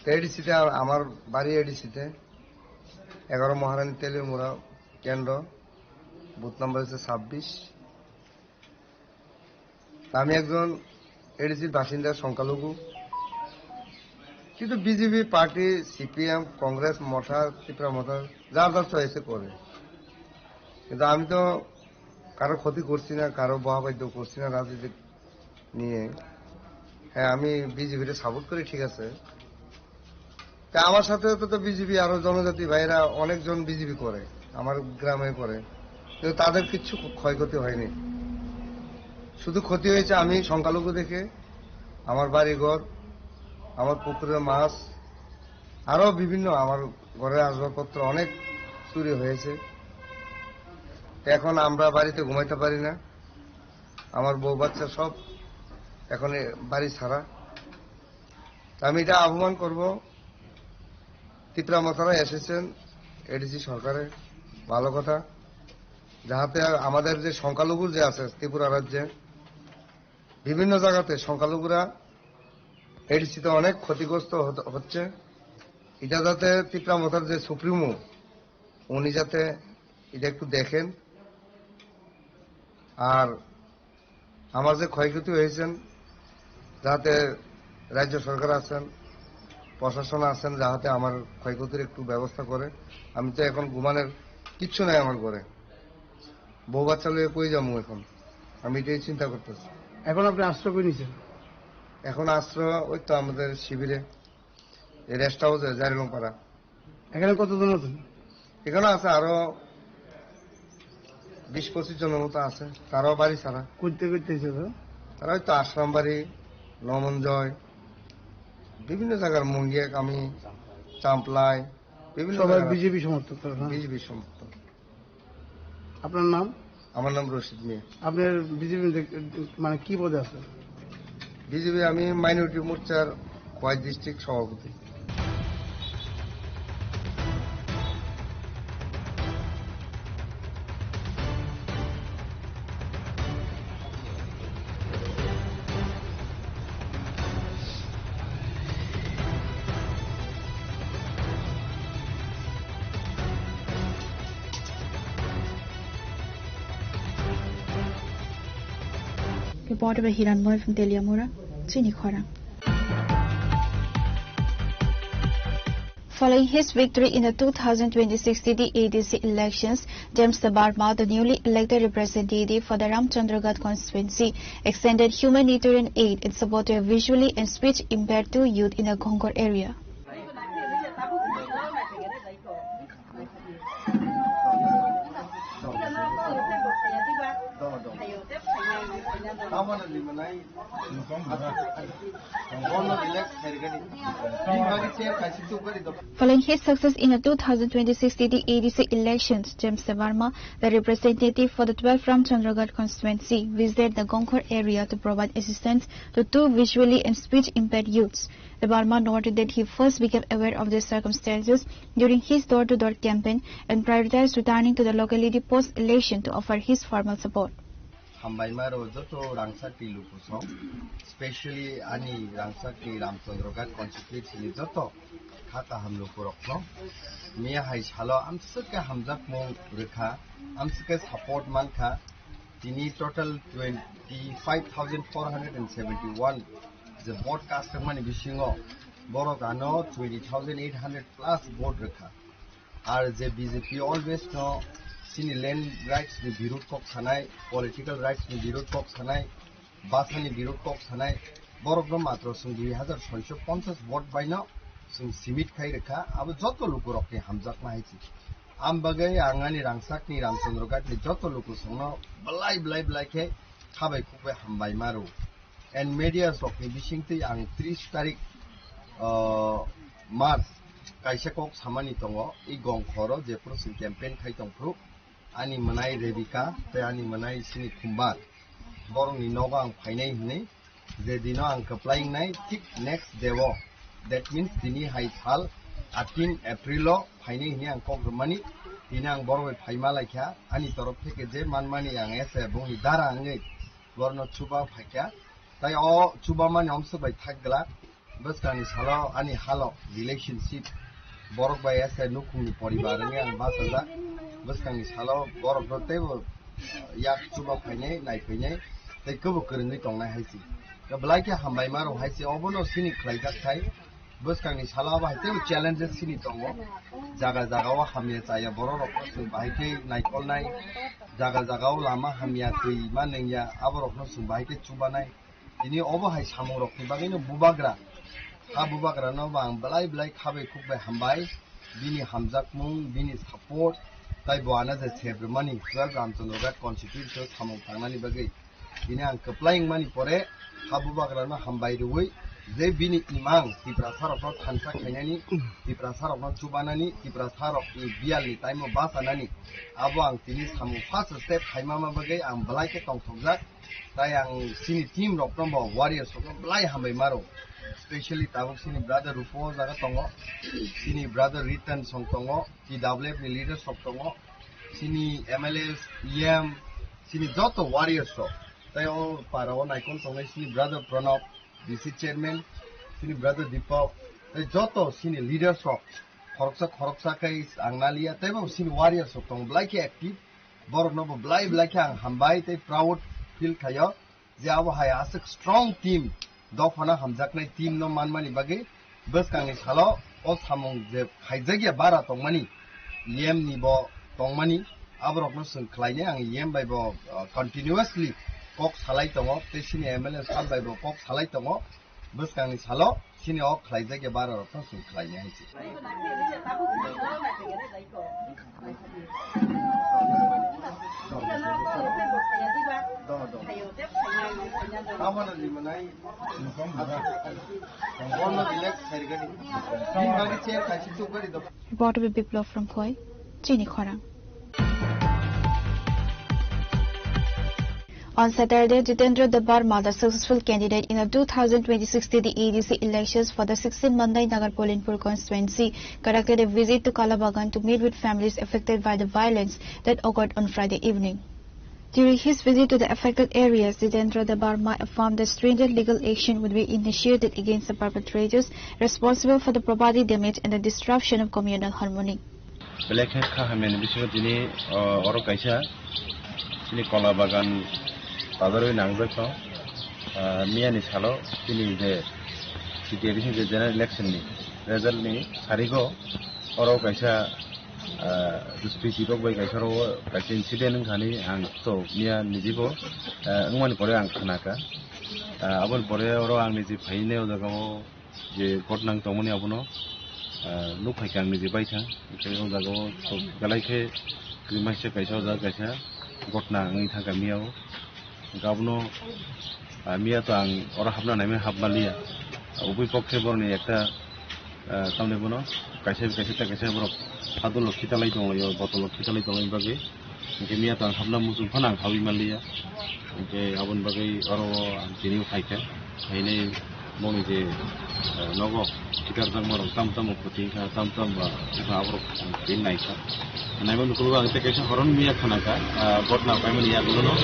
তো এডিসিতে আ-, আমার বাড়ি এডিসিতে, এগারো মহারানী তেলিয়ামুড়া কেন্দ্র, বুথ নাম্বার হচ্ছে ছাব্বিশ। তা আমি একজন এডিসির বাসিন্দা, সংখ্যালঘু, কিন্তু বিজেপি পার্টি, সিপিএম, কংগ্রেস, মথা, ত্রিপুরা মথা যার যার চয়েসে করে, কিন্তু আমি তো কারো ক্ষতি করছি না, কারো বহাবাদ্য করছি না রাজনীতি নিয়ে। হ্যাঁ, আমি বিজেপিরে সাপোর্ট করি, ঠিক আছে। তা আমার সাথে তো, তো বিজেপি আরো জনজাতি ভাইরা অনেকজন বিজেপি করে, আমার গ্রামে করে, কিন্তু তাদের কিচ্ছু ক্ষয়ক্ষতি হয়নি। শুধু ক্ষতি হয়েছে আমি সংখ্যালঘু দেখে, আমার বাড়িঘর, আমার পুকুরের মাছ, আরো বিভিন্ন আমার ঘরের আসবাবপত্র অনেক চুরি হয়েছে। তো এখন আমরা বাড়িতে ঘুমাইতে পারি না, আমার বউ বাচ্চা সব এখন এ বাড়ি ছাড়া। আমি এটা আহ্বান করব, ত্রিপুরা মথারা এসেছেন এডিসি সরকারে, ভালো কথা, যাহাতে আমাদের যে সংখ্যালঘু যে আছে ত্রিপুরা রাজ্যে বিভিন্ন জায়গাতে সংখ্যালঘুরা এডিসিতে অনেক ক্ষতিগ্রস্ত হত-, হচ্ছে। এটা যাতে ত্রিপুরা মথার যে সুপ্রিমো, উনি যাতে এটা একটু দেখেন। আর আমার যে ক্ষয়ক্ষতি হয়েছেন, যাতে রাজ্য সরকার আছেন, প্রশাসন আছেন, যাহাতে আমার ক্ষয়ক্ষতির একটু ব্যবস্থা করে। আমি তো এখন ঘুমানোর কিচ্ছু নাই আমার ঘরে, বউ বাচ্চা লইয়া কই যাবো এখন, আমি এটাই চিন্তা করতেছি। এখন আপনি আশ্রয় কই নিছেন? এখন আশ্রয় ওই তো আমাদের শিবিরে, এই রেস্ট হাউসে জারিলংপাড়া। এখানে কতজন আছেন? এখানে আছে আরো বিশ পঁচিশ জনের মতো আছে, তারাও বাড়ি ছাড়া। করতে করতে এসে তো? তারা হয়তো আশ্রমবাড়ি, নমনজয়, বিভিন্ন জায়গার মুঙ্গিয়া কামি, চাম্পলাই, বিভিন্ন সবাই জায়গার বিজেপি সমর্থক তারা, হ্যাঁ? বিজেপি সমর্থক। আপনার নাম? আমার নাম রশিদ মিয়া। আপনার বিজেপি মানে কি পদে আছেন? বিজেপি আমি মাইনরিটি মোর্চার খোয়াই ডিস্ট্রিক্ট সভাপতি। Reported by Hiranmoy from Teliamura, Chini Khorang. Following his victory in the two thousand twenty-six city A D C elections, James Debbarma, the newly elected representative for the Ramchandragarh constituency, extended humanitarian aid in support to a visually and speech impaired two youth in the Gongkhor area. Following his success in the two thousand twenty-six city A D C elections, James Debbarma, the representative for the twelfth Ramchandragarh constituency, visited the Gongkhor area to provide assistance to two visually and speech impaired youths. Debbarma noted that he first became aware of the circumstances during his door-to-door campaign and prioritized returning to the locality post-election to offer his formal support. Hambai maro joto Rangchakni lukusong, specially ani Rangchakni Ramchandragarh constituency ni joto kha kaham lukurokno. Miya hai salo amswk khe hamjakmung rwkha, amswk khe support mankha. Tini total twenty five thousand four hundred and seventy one je vote cast wngmani bisingo borok ano twenty thousand eight hundred plus vote rwkha. Ar je B J P always no chini land rights ni birud kok sanai, political rights ni birud kok sanai, basa ni birud kok sanai, borok no matro chwng dui hazar soiso ponchas vote bai no chwng simit khai rwkha, abo joto lukurok ni hamjakma hai se. Am bagwi ang ani rangsak ni Ramchandra Ghat ni joto lukusong no belai belai belai khe khabai khukbai hambai ma rw. And media rok ni bisingtwi ang tris tarik, uh, March kaisa kok samani tongo, i gongkhoro jephuru chwng campaign khai tong phuru ani mwnai Rebika tei ani mwnai sini Khumbar borokni nogo ang phainai hinwi, je dino ang kwplai wngnai thik next day o, that means tini hai sal eighteen April o phainai hinwi ang kok rwmani, tini ang borok bai phaima laikha, ani torof theke je manmani ang ese bongni dara wngwi borokno chuba phaikha. Tai o chubamani omswk bai thak glak. Bwskangni salo ani halok relationship borok bai ese nukhungni poribar wngwi ang bachajak. Bwskangni salo borokno teibo yak chuba phainai, nai phainai, tei kwbo kwrwngwi tongnai hai se. Belai khe hambai ma rw hai se, obono sini khlaijak khai. Bwskangni salo abo hai teibo challenges sini tongo. Jaga jaga o hamya chaya borok rokno chwng bahai khe naikolnai, jaga jaga o lama hamya twi ma nengya abo rokno chwng bahai khe chubanai. Tini obo hai samung rokni bagwino bubagra, ha bubagrano bo ang belai belai khabai khukbai hambai, bini hamjakmung, bini support, tai bo ano je sebrwmani twelve Ramchandra Ghat constituency o samung tangnani bagwi. Tini ang kwplai wngmani pore ha bubagrano hambai rwui je bini imang Tiprasa rokno thansa khainani, Tiprasa rokno chubanani, Tiprasa rokni biyalni time o bachanani, abo ang tini samung first step khaimama bagwi ang belai khe tongthokjak. Tai ang sini team rokno bo warriors rokno belai hambai maro, specially tabuk sini brother Rupo o jaga tongo, sini brother Ritan song tongo, T W F ni leaders rok tongo, sini M L As, E M, sini joto warriors rok. Tai o para o naikol tongnai sini brother Pranab, D C chairman, sini brother Deepak, tai joto sini leaders rok khoroksa khoroksa khe ang naliya, teibo sini warriors rok tongo belai khe active. Borokno bo belai belai khe ang hambai tei proud feel khaio je abo hai aswk strong team, dophano hamjaknai team no manmani bagwi. Bwskangni salo o samung je khaijakya bara tongmani, E M ni bo tongmani, aborokno chwng khlainai ang E M bai bo, uh, continuously kok salai tongo, tei sini M L A sir bai bo kok salai tongo. Bwskangni salo sini o khlaijakya bara rokno chwng khlainai hai se. Report by Biplov from Khowai, Chini Khorang. On Saturday, Jitendra Debbarma, the successful candidate in the two thousand twenty-six T T A D C elections for the sixteen Mandai Nagar Polinpur constituency, conducted a visit to Kalabagan to meet with families affected by the violence that occurred on Friday evening. During his visit to the affected areas, Jitendra Debbarma affirmed that stringent legal action would be initiated against the perpetrators responsible for the property damage and the disruption of communal harmony. Belai khe kha hamyani bisingo tini, o, oro kaisa chini kola bagan tadarwi nangjak tong. Ah, miyani salo chini je C T A D C je general election ni result ni sarigo oro kaisa, ah, duspiti rok bai kaisa oro kaisa incident wngkha ni ang to miya nijibo, ah, wngmani pore ang khnakha. Ah, aboni pore oro ang niji phainai o jaga o je ghotna wng tongmani abono, ah, nukphaikha ang niji baithang. Hwnkhe o jaga o to belai khe kwrwi masa kaisa o jaga kaisa ghotna wngwi thangkha miya o. Hwnkhe abono, ah, miya to ang oro hapna naimani hapma liya. Ubui pokhe boroni ekta, ah, tamni bono kaisa kaisa ta kaisa borok hadolo khitalai tonglaio, botolo khitalai tonglaini bagwi. Hwnkhe miya to ang hapna muchung phano ang habwi manliya. Hwnkhe aboni bagwi oro ang tini phaikha. Phainai boni je, eh, nogo khitarjakma rok tamo tamo kwtwi wngkha, tamo tamo ba wngkha aborok ang tini naikha. Naimani ukulgo ang tei kaisa horon miya khanakha, ah, botna paimani yagulono.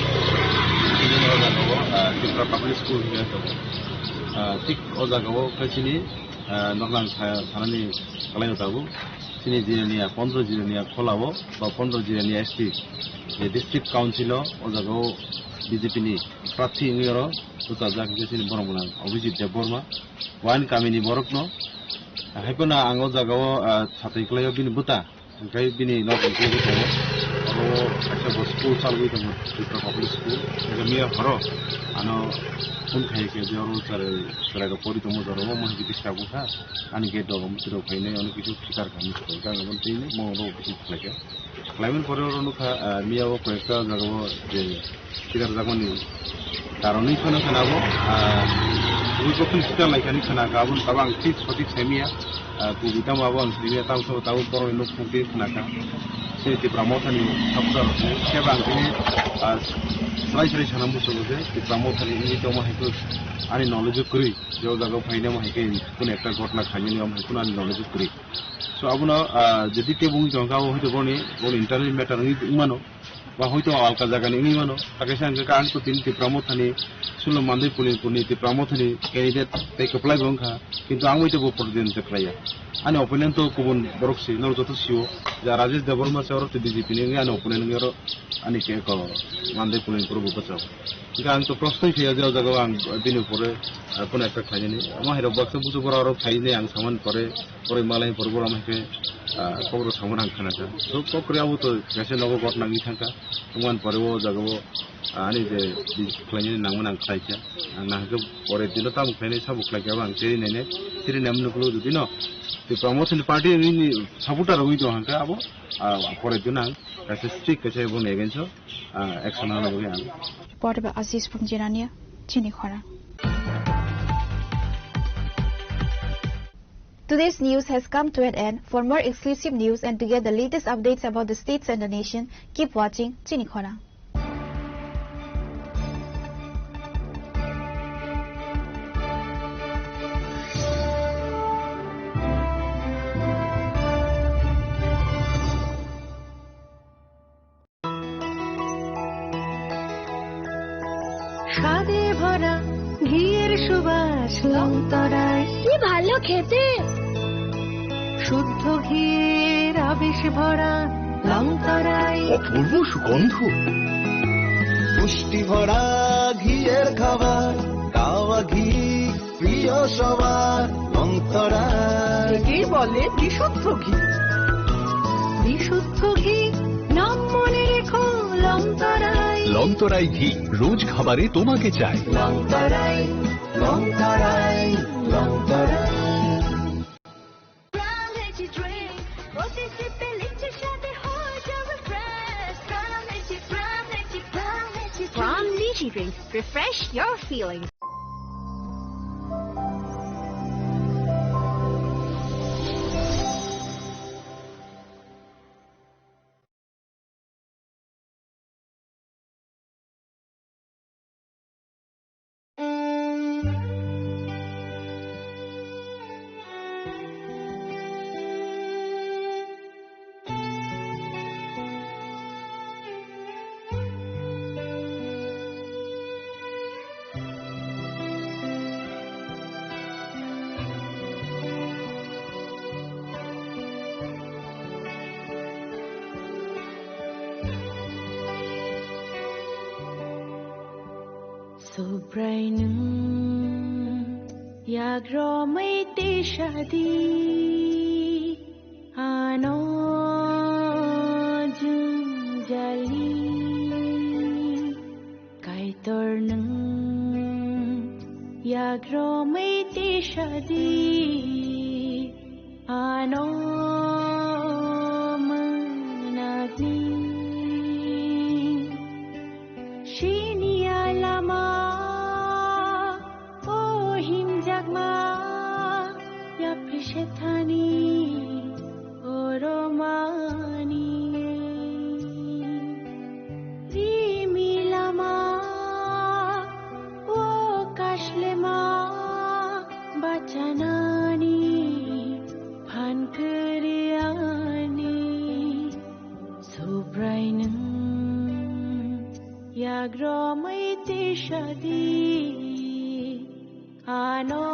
Tini o jaga o, ah, Tripura Public School hinkhe tongo. Ah, thik o jaga o khe chini Ah, noklang sa-, sanani kwlaio tabuk. Chini Jirania, pondro Jirania kholao ba pondro Jirania S T, je district council o, o jagao B J P ni prarthi wngwi oro bwchajak hwnkhe chini borok mwnang Abhijit Debbarma. Wain kamini borokno, ah, haiphano ang o jagao, ah, satwi kwlaio bini bwta. Hwnkhe bini nok hwnkhe bo tongo. Abo kaisa bo school chalwi tongo, Tripura Public School. Hwnkhe miya horo ano phone khai khe je oro chwrai, chwrai rok pori tongo jorao, mo hwnkhe disturb wngkha. Ani gate rok muchurok phainai, ano kisu phikar kha muchurok. Hwnkhe ang abo twi mo oro kisu khlai kha. Khlaimani pore oro nukha, ah, miya o koyekta jagao je Kidarjakmani karonwi phano khwnabo, ah, tubui kokthum sitar laikhani khwnakha, aboni tabuk ang thik sothik saimanya, ah, kubui tamo abo ang saimanya, tamo sabo tabuk borokni nuk phungtwi khwnakha. Chini Tipra Mothani supporter rokni seba ang tini, ah, srai srai sana muchungo je Tipra Mothani wngwi tongma hai khe ani knowledge o kwrwi, je o jagao phainai mo hai khe kunu ekta ghotna khainani omo hai kunu ani knowledge o kwrwi. So abono, ah, jodi tebo wngwi tongkha, abo hoito boni, boni internal matter wngwi wngmano. Ba hoito alka jaga ni wngwi mano. Takaisa hwnkhe ang to tini Tipra Mothani, Sulo Mandai Pulinpur ni Tipra Mothani candidate tei kwplai bo wngkha, kintu ang bai teibo protidondi khlaiya. Ani opponent to kubun borok se, norok joto sio, ja Rajesh Debbarma se oro to B J P ni wngwi ani opponent wngwi oro ani ke ko Mandai Pulinpur bo bwchao. Hwnkhe ang to proshno khlaiya je o jaga o ang bini upore, ah, phone attack khlainani. Omo hai rok baksa busu borok aro khlainai ang samani pore, pore malai pore borok hai khe, ah, kok rok samani ang khna kha. So kok rok abo to kaisa nogo ghotna wngwi thang kha. Wngmani pore o jaga o, ah, ani je di khlainani nangmani ang khlai kha. Ang nahikhe pore dino tamo khlainai sabo khlai khe abo ang cheri nainai. Cheri naimani ukuluk jodi no Tipra Mothani party ni supporter wngwi tong hwnkhe abo, ah, pore dino ang kaisa strict kaisa boni against o, ah, action nana bagwi ang. Porba Aziz Phungjirania, chini khorang. Today's news has come to an end. For more exclusive news and to get the latest updates about the states and the nation, keep watching Chini Khorang. স্বাদে ভরা ঘিয়ের সুবাস লংতরায়। কি ভালো খেতে। শুদ্ধ ঘিয়ের আবেশ ভরা লংতরায়। অপূর্ব সুগন্ধ। পুষ্টি ভরা ঘিয়ের খাবার, গাওয়া ঘি প্রিয় সবার লংতরায়। একেই বলে বিশুদ্ধ ঘি। বিশুদ্ধ ঘি, নাম মনে রেখো লংতরায়। লংতরায় ঘি, রোজ খাবারে তোমাকে চাই। লংতরায়, লংতরায়, লংতরায়। From Lychee Drink, প্রতি সিপে লিচির স্বাদে হয়ে যাবে fresh। From Lychee, From Lychee, From Lychee Drink। From Lychee Drink, refresh your feelings. Subrai nwng yagromwi tisadi, ano jwngjali. Kaitor nwng yagromwi tisadi, ano mwnakni. Siniya lama, o himjakma, yapri sethani, oromani. Rimi lama, o kashlema, bachanani, phan kwrwiyani. Subrai nwng yagromwi tisadi, ano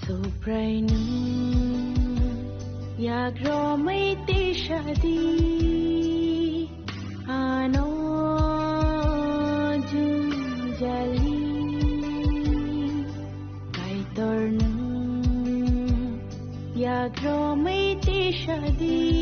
Subrai nwng yakromwi tisadi, ano jwngjali. Kaitor nwng yakromwi tisadi.